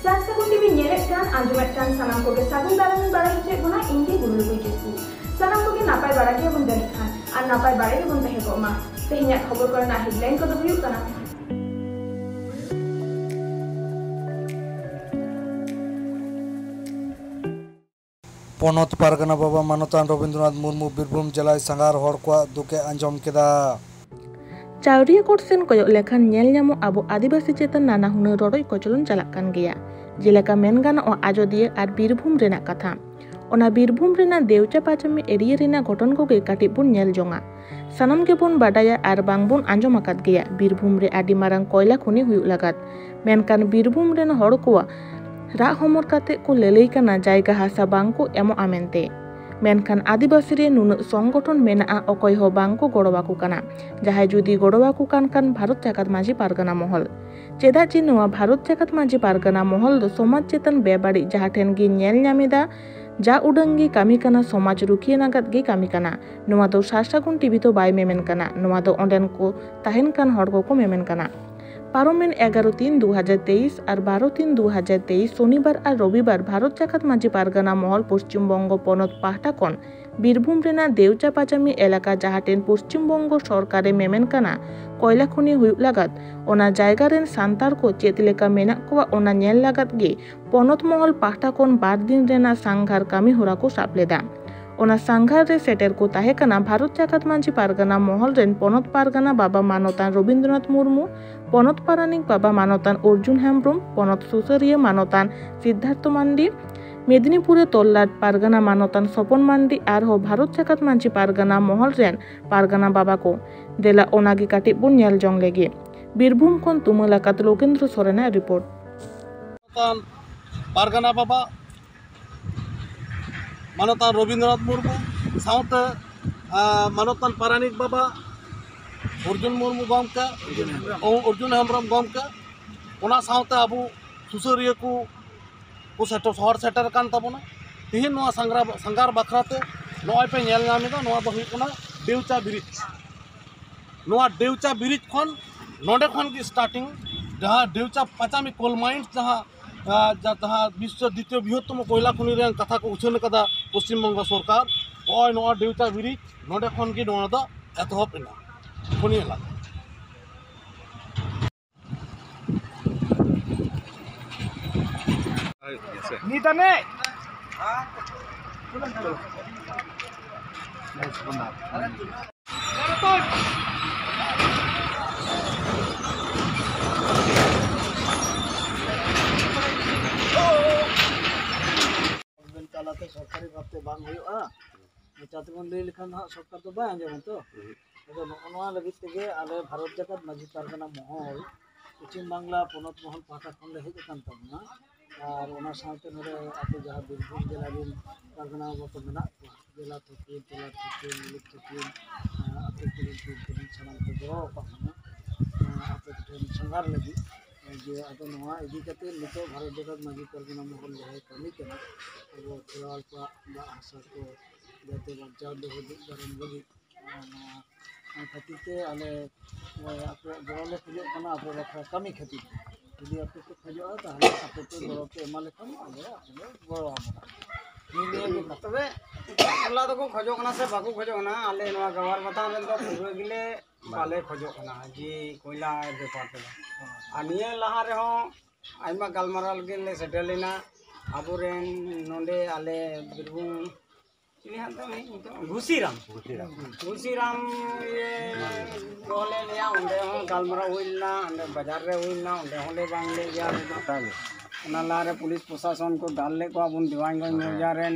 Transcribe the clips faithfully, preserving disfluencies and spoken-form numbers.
ᱥᱟᱨ ᱥᱟᱹᱜᱩᱱ ᱴᱤᱵᱷᱤ ᱧᱮᱞᱮᱫ ᱠᱟᱱ, ᱟᱸᱡᱚᱢᱮᱫ ᱠᱟᱱ ᱥᱟᱱᱟᱢ ᱠᱚᱜᱮ ᱥᱟᱹᱜᱩᱱ ᱫᱟᱨᱟᱢ ᱤᱧ ᱵᱟᱲᱟᱭ ᱦᱚᱪᱚᱭᱮᱫ ᱵᱚᱱᱟ, ᱤᱧ ᱜᱮ ᱜᱩᱨᱩ ᱞᱩᱜᱩᱭ ᱠᱤᱥᱠᱩ᱾ ᱥᱟᱱᱟᱢ ᱠᱚᱜᱮ ᱱᱟᱯᱟᱭ ᱵᱟᱲᱟ ᱜᱮᱵᱚᱱ ᱡᱟᱹᱱᱤᱡ ᱠᱷᱟᱱ, ᱟᱨ ᱱᱟᱯᱟᱭ ᱵᱟᱲᱟ ᱜᱮᱵᱚᱱ ᱛᱟᱦᱮᱸ ᱠᱚᱜ ᱢᱟ᱾ ᱛᱮᱦᱮᱧᱟᱜ ᱠᱷᱚᱵᱚᱨ ᱠᱚᱨᱮᱱᱟᱜ headline ᱠᱚᱫᱚ ᱦᱩᱭᱩᱜ ᱠᱟᱱᱟ᱾ ᱯᱚᱱᱚᱛ ᱯᱟᱨᱜᱟᱱᱟ ᱵᱟᱵᱟ ᱢᱟᱱᱚᱛᱟᱱ ᱨᱚᱵᱤᱱᱫᱨᱚᱱᱟᱛᱷ ᱢᱩᱨᱢᱩ ᱵᱤᱨᱵᱷᱩᱢ ᱡᱮᱞᱟᱭ ᱥᱟᱸᱜᱷᱟᱨ ᱦᱚᱲ ᱠᱚᱣᱟᱜ ᱫᱩᱠᱮ ᱟᱸᱡᱚᱢ ᱠᱮᱫᱟ᱾ ᱪᱟᱣᱨᱤᱭᱟᱹ ᱠᱳᱴ ᱥᱮᱱ ᱠᱚᱭᱚᱜ ᱞᱮᱠᱷᱟᱱ ᱧᱮᱞ ᱧᱟᱢᱚᱜ ᱟᱵᱚ ᱟᱹᱫᱤᱵᱟᱹᱥᱤ ᱪᱮᱛᱟᱱ ᱱᱟᱱᱟ ᱦᱩᱱᱟᱹᱨ ᱨᱚᱰᱚᱡ ᱠᱚᱪᱞᱚᱱ ᱪᱟᱞᱟᱜ ᱠᱟᱱ ᱜᱮᱭᱟ᱾ ᱡᱮᱞᱮᱠᱟ ᱢᱮᱱ ᱜᱟᱱᱚᱜᱼᱟ ᱟᱡᱚᱫᱤᱭᱟᱹ ᱟᱨ ᱵᱤᱨᱵᱷᱩᱢ ᱨᱮᱱᱟᱜ ᱠᱟᱛᱷᱟ᱾ ᱚᱱᱟ ᱵᱤᱨᱵᱷᱩᱢ ᱨᱮᱱᱟᱜ ᱫᱮᱣᱪᱟ ᱯᱟᱪᱟᱢᱤ ᱮᱨᱤᱭᱟ ᱨᱮᱱᱟᱜ ᱜᱷᱚᱴᱚᱱ ᱠᱚᱜᱮ ᱠᱟᱹᱴᱤᱡ ᱵᱚᱱ ᱧᱮᱞ ᱡᱚᱝᱟ᱾ ᱥᱟᱱᱟᱢ ᱜᱮᱵᱚᱱ ᱵᱟᱰᱟᱭᱟ ᱟᱨ ᱵᱟᱝ ᱵᱚᱱ ᱟᱸᱡᱚᱢ ᱟᱠᱟᱫ ᱜᱮᱭᱟ, ᱵᱤᱨᱵᱷᱩᱢ ᱨᱮ ᱟᱹᱰᱤ ᱢᱟᱨᱟᱝ ᱠᱚᱭᱞᱟ ᱠᱷᱚᱱᱤ ᱦᱩᱭᱩᱜ ᱞᱟᱜᱟᱫ᱾ ᱢᱮᱱᱠᱷᱟᱱ ᱵᱤᱨᱵᱷᱩᱢ ᱨᱮᱱ ᱦᱚᱲ ᱠᱚᱣᱟᱜ ᱨᱟᱜ ᱦᱚᱢᱚᱨ ᱠᱟᱛᱮ ᱠᱚ ᱞᱟᱹᱞᱟᱹᱭ ᱠᱟᱱᱟ ᱡᱟᱭᱜᱟ ᱦᱟᱥᱟ ᱵᱟᱝ ᱠᱚ ᱮᱢᱚᱜᱼᱟ ᱢᱮᱱᱛᱮ᱾ ᱢᱮᱱᱠᱷᱟᱱ ᱟᱹᱫᱤᱵᱟᱹᱥᱤ ᱨᱮ ᱱᱩᱱᱟᱹᱜ ᱥᱚᱝᱜᱚᱴᱷᱚᱱ ᱢᱮᱱᱟᱜᱼᱟ, ᱚᱠᱚᱭ ᱦᱚᱸ ᱵᱟᱝ ᱠᱚ ᱜᱚᱲᱚ ᱟᱠᱚ ᱠᱟᱱᱟ᱾ ᱡᱟᱦᱟᱸᱭ ᱡᱩᱫᱤ ᱜᱚᱲᱚ ᱟᱠᱚ ᱠᱟᱱ ᱠᱷᱟᱱ ᱵᱷᱟᱨᱚᱛ ᱡᱟᱠᱟᱛ ᱢᱟᱹᱡᱷᱤ ᱯᱟᱨᱜᱟᱱᱟ ᱢᱚᱦᱚᱞ᱾ ᱪᱮᱫᱟᱜ ᱡᱮ ᱱᱚᱣᱟ ᱵᱷᱟᱨᱚᱛ ᱡᱟᱠᱟᱛ ᱢᱟᱹᱡᱷᱤ ᱯᱟᱨᱜᱟᱱᱟ ᱢᱚᱦᱚᱞ ᱫᱚ ᱥᱚᱢᱟᱡᱽ ᱪᱮᱛᱟᱱ ᱵᱮᱵᱟᱹᱲᱤᱡ ᱡᱟᱦᱟᱸ ᱴᱷᱮᱱ ᱜᱮ ᱧᱮᱞ ᱧᱟᱢ ᱮᱫᱟ, ᱡᱟ ᱩᱰᱟᱹᱝ ᱜᱮ ᱠᱟᱹᱢᱤ ᱠᱟᱱᱟ, ᱥᱚᱢᱟᱡᱽ ᱨᱩᱠᱷᱤᱭᱟᱹ ᱞᱟᱹᱜᱤᱫ ᱜᱮ ᱠᱟᱹᱢᱤ ᱠᱟᱱᱟ᱾ ᱱᱚᱣᱟ ᱫᱚ ᱥᱟᱨᱥᱟᱹᱜᱩᱱ ᱴᱤᱵᱷᱤ ᱫᱚ ᱵᱟᱭ ᱢᱮᱢᱮᱱ ᱠᱟᱱᱟ, ᱱᱚᱣᱟ ᱫᱚ ᱚᱸᱰᱮᱱ ᱠᱚ ᱛᱟᱦᱮᱱ ᱠᱟᱱ ᱦᱚᱲ ᱠᱚᱠᱚ ᱢᱮᱢᱮᱱ ᱠᱟᱱᱟ᱾ ᱯᱟᱨᱚᱢᱮᱱ ᱮᱜᱟᱨᱚ ᱛᱤᱱ ᱫᱩ ᱦᱟᱡᱟᱨ ᱛᱮᱭᱤᱥ ᱟᱨ ᱵᱟᱨᱚ ᱛᱤᱱ ᱫᱩ ᱦᱟᱡᱟᱨ ᱛᱮᱭᱤᱥ ᱥᱚᱱᱤᱵᱟᱨ ᱟᱨ ᱨᱚᱵᱤᱵᱟᱨ ᱵᱷᱟᱨᱚᱛ ᱡᱟᱠᱟᱛ ᱢᱟᱹᱡᱷᱤ ᱯᱟᱨᱜᱟᱱᱟ ᱢᱚᱦᱚᱞ ᱯᱚᱥᱪᱤᱢ ᱵᱚᱝᱜᱚ ᱯᱚᱱᱚᱛ ᱯᱟᱦᱴᱟ ᱠᱷᱚᱱ ᱵᱤᱨᱵᱷᱩᱢ ᱨᱮᱱᱟᱜ ᱫᱮᱣᱪᱟ ᱯᱟᱪᱟᱢᱤ ᱮᱞᱟᱠᱟ, ᱡᱟᱦᱟᱸ ᱴᱷᱮᱱ ᱯᱚᱥᱪᱤᱢ ᱵᱚᱝᱜᱚ ᱥᱚᱨᱠᱟᱨᱮ ᱢᱮᱢᱮᱱ ᱠᱟᱱᱟ ᱠᱚᱭᱞᱟ ᱠᱷᱚᱱᱤ ᱦᱩᱭᱩᱜ ᱞᱟᱜᱟᱫ, ᱚᱱᱟ ᱡᱟᱭᱜᱟ ᱨᱮᱱ ᱥᱟᱱᱛᱟᱲ ᱠᱚ ᱪᱮᱫ ᱞᱮᱠᱟ ᱢᱮᱱᱟᱜ ᱠᱚᱣᱟ, ᱚᱱᱟ ᱧᱮᱞ ᱞᱟᱜᱟᱫ ᱜᱮ ᱯᱚᱱᱚᱛ ᱢᱚᱦᱚᱞ ᱯᱟᱦᱴᱟ ᱠᱷᱚᱱ ᱵᱟᱨ ᱫᱤᱱ ᱨᱮᱱᱟᱜ ᱥᱟᱸᱜᱷᱟᱨ ᱠᱟᱹᱢᱤ ᱦᱚᱨᱟ ᱠᱚ ᱥᱟᱵ ᱞᱮᱫᱟ᱾ ᱚᱱᱟ ᱥᱟᱸᱜᱷᱟᱨ ᱨᱮ ᱥᱮᱴᱮᱨ ᱠᱚ ᱛᱟᱦᱮᱸ ᱠᱟᱱᱟ ᱵᱷᱟᱨᱚᱛ ᱡᱟᱠᱟᱛ ᱢᱟᱹᱡᱷᱤ ᱯᱟᱨᱜᱟᱱᱟ ᱢᱚᱦᱚᱞ ᱨᱮᱱ ᱯᱚᱱᱚᱛ ᱯᱟᱨᱜᱟᱱᱟ ᱵᱟᱵᱟ ᱢᱟᱱᱚᱛᱟᱱ ᱨᱚᱵᱤᱱᱫᱨᱚᱱᱟᱛᱷ ᱢᱩᱨᱢᱩ, ᱯᱚᱱᱚᱛ ᱯᱟᱨᱟᱱᱤᱠ ᱵᱟᱵᱟ ᱢᱟᱱᱚᱛᱟᱱ ᱚᱨᱡᱩᱱ ᱦᱮᱢᱵᱽᱨᱚᱢ, ᱯᱚᱱᱚᱛ ᱥᱩᱥᱟᱹᱨᱤᱭᱟᱹ ᱢᱟᱱᱚᱛᱟᱱ ᱥᱤᱫᱽᱫᱷᱟᱨᱛᱷᱚ ᱢᱟᱱᱰᱤ, ᱢᱮᱫᱽᱱᱤᱯᱩᱨᱮ ᱛᱚᱞᱞᱟᱴ ᱯᱟᱨᱜᱟᱱᱟ ᱢᱟᱱᱚᱛᱟᱱ ᱥᱚᱯᱚᱱ ᱢᱟᱱᱰᱤ ᱟᱨᱦᱚᱸ ᱵᱷᱟᱨᱚᱛ ᱡᱟᱠᱟᱛ ᱢᱟᱹᱡᱷᱤ ᱯᱟᱨᱜᱟᱱᱟ ᱢᱚᱦᱚᱞ ᱨᱮᱱ ᱯᱟᱨᱜᱟᱱᱟ ᱵᱟᱵᱟ ᱠᱚ᱾ ᱫᱮᱞᱟ ᱚᱱᱟᱜᱮ ᱠᱟᱹᱴᱤᱡ ᱵᱚᱱ ᱧᱮᱞ ᱡᱚᱝ ᱞᱮᱜᱮ᱾ ᱵᱤᱨᱵᱷᱩᱢ ᱠᱷᱚᱱ ᱛᱩᱢᱟᱹᱞ ᱟᱠᱟᱫ ᱞᱳᱠᱮᱱᱫᱨᱚ ᱥᱚᱨᱮᱱᱟᱜ ᱨᱤᱯᱳᱨᱴ᱾ ᱢᱟᱱᱚᱛᱟᱱ ᱯᱟᱨᱜᱟᱱᱟ ᱵᱟᱵᱟ, ᱢᱟᱱᱚᱛᱟᱱ ᱨᱚᱵᱤᱱᱫᱨᱚᱱᱟᱛᱷ ᱢᱩᱨᱢᱩ ᱥᱟᱶᱛᱮ, ᱟᱸ, ᱢᱟᱱᱚᱛᱟᱱ ᱯᱟᱨᱟᱱᱤᱠ ᱵᱟᱵᱟ ᱚᱨᱡᱩᱱ ᱢᱩᱨᱢᱩ ᱜᱚᱢᱠᱮ, ᱚᱨᱡᱩᱱ ᱦᱮᱢᱵᱨᱚᱢ ᱜᱚᱢᱠᱮ, ᱚᱱᱟ ᱥᱟᱶᱛᱮ ᱟᱵᱚ ᱥᱩᱥᱟᱹᱨᱤᱭᱟᱹ ᱠᱚ ᱠᱚ ᱥᱮᱴᱮᱨ, ᱥᱚᱦᱚᱨ ᱥᱮᱴᱮᱨ ᱟᱠᱟᱱ ᱛᱟᱵᱚᱱᱟ᱾ ᱛᱮᱦᱮᱧ ᱱᱚᱣᱟ ᱥᱟᱸᱜᱷᱟᱨ, ᱥᱟᱸᱜᱷᱟᱨ ᱵᱟᱠᱷᱨᱟ ᱛᱮ ᱱᱚᱜᱼᱚᱭ ᱯᱮ ᱧᱮᱞ ᱧᱟᱢ ᱮᱫᱟ, ᱱᱚᱣᱟ ᱫᱚ ᱦᱩᱭᱩᱜ ᱠᱟᱱᱟ ᱰᱮᱣᱪᱟ ᱵᱨᱤᱡᱽ᱾ ᱱᱚᱣᱟ ᱰᱮᱣᱪᱟ ᱵᱨᱤᱡᱽ ᱠᱷᱚᱱ, ᱱᱚᱰᱮ ᱠᱷᱚᱱ ᱜᱮ starting, ᱡᱟᱦᱟᱸ ᱰᱮᱣᱪᱟ ᱯᱟᱪᱟᱢᱤ coal mines ᱡᱟᱦᱟᱸ ᱟᱨ ᱡᱟ-, ᱡᱟᱦᱟᱸ ᱵᱤᱥᱥᱚ ᱫᱤᱛᱤᱭᱚ ᱵᱨᱤᱦᱚᱛᱛᱚᱢᱚ ᱠᱚᱭᱞᱟ ᱠᱷᱚᱱᱤ ᱨᱮᱱ ᱠᱟᱛᱷᱟ ᱠᱚ ᱩᱪᱷᱟᱹᱱ ᱠᱟᱫᱟ ᱯᱚᱥᱪᱤᱢ ᱵᱚᱝᱜᱚ ᱥᱚᱨᱠᱟᱨ, ᱱᱚᱜᱼᱚᱭ ᱱᱚᱣᱟ ᱰᱮᱣᱪᱟ ᱵᱨᱤᱡᱽ, ᱱᱚᱸᱰᱮ ᱠᱷᱚᱱ ᱜᱮ ᱱᱚᱣᱟ ᱫᱚ ᱮᱛᱚᱦᱚᱵ ᱮᱱᱟ ᱠᱷᱚᱱᱤ ᱮᱞᱟᱠᱟ᱾ ᱱᱤᱛ ᱟᱱᱮ ᱛᱟᱞᱟᱛᱮ ᱥᱚᱨᱠᱟᱨᱤ ᱵᱷᱟᱵᱽᱛᱮ ᱵᱟᱝ ᱦᱩᱭᱩᱜᱼᱟ, ᱢᱚᱪᱟ ᱛᱮᱵᱚᱱ ᱞᱟᱹᱭ ᱞᱮᱠᱷᱟᱱ ᱫᱚ ᱦᱟᱸᱜ ᱥᱚᱨᱠᱟᱨ ᱫᱚ ᱵᱟᱭ ᱟᱸᱡᱚᱢᱟ ᱛᱚ᱾ ᱟᱫᱚ ᱱᱚᱜᱼᱚ ᱱᱚᱣᱟ ᱞᱟᱹᱜᱤᱫ ᱛᱮᱜᱮ ᱟᱞᱮ ᱵᱷᱟᱨᱚᱛ ᱡᱟᱠᱟᱛ ᱢᱟᱹᱡᱷᱤ ᱯᱟᱨᱜᱟᱱᱟ ᱢᱚᱦᱚᱞ, ᱯᱚᱪᱷᱤᱢ ᱵᱟᱝᱞᱟ ᱯᱚᱱᱚᱛ ᱢᱚᱦᱚᱞ ᱯᱟᱦᱴᱟ ᱠᱷᱚᱱ ᱞᱮ ᱦᱮᱡ ᱟᱠᱟᱱ ᱛᱟᱵᱚᱱᱟ᱾ ᱟᱨ ᱚᱱᱟ ᱥᱟᱶᱛᱮ ᱱᱚᱰᱮ ᱟᱯᱮ ᱡᱟᱦᱟᱸ ᱵᱤᱨᱵᱷᱩᱢ ᱡᱮᱞᱟ ᱨᱮᱱ ᱯᱟᱨᱜᱟᱱᱟ ᱵᱟᱵᱟ ᱠᱚ ᱢᱮᱱᱟᱜ ᱠᱚᱣᱟ, ᱡᱮᱞᱟ ᱛᱷᱟᱹᱠᱤᱱ, ᱴᱚᱞᱟ ᱛᱷᱟᱹᱠᱤᱱ, ᱢᱩᱞᱩᱠ ᱛᱷᱟᱹᱠᱤᱱ, ᱟᱹᱛᱩ ᱠᱚᱨᱮᱱ ᱥᱩᱨ ᱠᱚᱨᱮᱱ ᱥᱟᱱᱟᱢ ᱠᱚ ᱜᱚᱲᱚ ᱟᱠᱟᱫ ᱵᱚᱱᱟ ᱟᱯᱮ ᱠᱚᱴᱷᱮᱱ ᱥᱟᱸᱜᱷᱟᱨ ᱞᱟᱹᱜᱤᱫ᱾ ᱡᱮ ᱟᱫᱚ ᱱᱚᱣᱟ ᱤᱫᱤ ᱠᱟᱛᱮ ᱱᱤᱛᱚᱜ ᱵᱷᱟᱨᱚᱛ ᱡᱟᱠᱟᱛ ᱢᱟᱹᱡᱷᱤ ᱯᱟᱨᱜᱟᱱᱟ ᱢᱚᱦᱚᱞ ᱡᱟᱦᱟᱸᱭ ᱠᱟᱹᱢᱤ ᱠᱟᱱᱟ, ᱟᱵᱚ ᱠᱷᱮᱨᱣᱟᱞ ᱠᱚᱣᱟᱜ ᱫᱟᱜ ᱦᱟᱥᱟ ᱠᱚ ᱡᱟᱛᱮ ᱵᱟᱧᱪᱟᱣ ᱫᱚᱦᱚ ᱫᱟᱨᱟᱢ ᱞᱟᱹᱜᱤᱫ, ᱱᱚᱣᱟ ᱠᱷᱟᱹᱛᱤᱨ ᱛᱮ ᱟᱞᱮ, ᱮ, ᱟᱯᱮᱭᱟᱜ ᱜᱚᱲᱚ ᱞᱮ ᱠᱷᱚᱡᱚᱜ ᱠᱟᱱᱟ, ᱟᱯᱮ ᱵᱟᱠᱷᱨᱟ ᱠᱟᱹᱢᱤ ᱠᱷᱟᱹᱛᱤᱨ ᱛᱮ᱾ ᱡᱩᱫᱤ ᱟᱯᱮ ᱯᱮ ᱠᱷᱚᱡᱚᱜᱼᱟ, ᱛᱟᱦᱚᱞᱮ ᱟᱯᱮ ᱯᱮ ᱜᱚᱲᱚ ᱯᱮ ᱮᱢᱟ ᱞᱮᱠᱷᱟᱱ ᱟᱞᱮ ᱟᱯᱮ ᱞᱮ ᱜᱚᱲᱚ ᱟᱯᱮ ᱠᱟᱱᱟ᱾ ᱱᱤᱭᱟᱹ ᱜᱮ ᱠᱟᱛᱷᱟ᱾ ᱛᱚᱵᱮ ᱮᱴᱟᱜ ᱴᱚᱞᱟ ᱫᱚᱠᱚ ᱠᱷᱚᱡᱚᱜ ᱠᱟᱱᱟ ᱥᱮ ᱵᱟᱠᱚ ᱠᱷᱚᱡᱚᱜ ᱠᱟᱱᱟ, ᱟᱞᱮ ᱱᱚᱣᱟ ᱜᱟᱣᱟᱨ ᱵᱟᱛᱷᱟᱱ ᱨᱮᱫᱚ ᱯᱩᱨᱟᱹ ᱜᱮᱞᱮ ᱵᱟᱞᱮ ᱠᱷᱚᱡᱚᱜ ᱠᱟᱱᱟ ᱡᱮ ᱠᱚᱭᱞᱟ ᱵᱮᱯᱟᱨ ᱛᱮᱫᱚ᱾ ᱟᱨ ᱱᱤᱭᱟᱹ ᱞᱟᱦᱟ ᱨᱮᱦᱚᱸ ᱟᱭᱢᱟ ᱜᱟᱞᱢᱟᱨᱟᱣ ᱞᱟᱹᱜᱤᱫ ᱞᱮ ᱥᱮᱴᱮᱨ ᱞᱮᱱᱟ᱾ ᱟᱵᱚᱨᱮᱱ ᱱᱚᱰᱮ ᱟᱞᱮ ᱵᱤᱨᱵᱷᱩᱢ, ᱪᱤᱞᱤ ᱦᱟᱸᱜ ᱛᱟᱭ ᱧᱩᱛᱩᱢ? ᱜᱷᱩᱥᱤᱨᱟᱢ᱾ ᱜᱷᱩᱥᱤᱨᱟᱢ᱾ ᱜᱷᱩᱥᱤᱨᱟᱢ ᱤᱭᱟᱹ ᱫᱚ ᱞᱮ ᱞᱟᱹᱭᱟ, ᱚᱸᱰᱮ ᱦᱚᱸ ᱜᱟᱞᱢᱟᱨᱟᱣ ᱦᱩᱭ ᱞᱮᱱᱟ, ᱚᱸᱰᱮ ᱵᱟᱡᱟᱨ ᱨᱮ ᱦᱩᱭ ᱞᱮᱱᱟ, ᱚᱸᱰᱮ ᱦᱚᱸᱞᱮ ᱵᱟᱝ ᱞᱮ ᱤᱭᱟᱹ ᱞᱮᱫᱟ᱾ ᱚᱱᱟ ᱞᱟᱦᱟᱨᱮ ᱯᱩᱞᱤᱥ ᱯᱨᱚᱥᱟᱥᱚᱱ ᱠᱚ ᱫᱟᱞ ᱞᱮᱫ ᱠᱚᱣᱟ ᱵᱚᱱ ᱫᱤᱣᱟᱱᱜᱚᱸᱡᱽ ᱢᱚᱣᱡᱟ ᱨᱮᱱ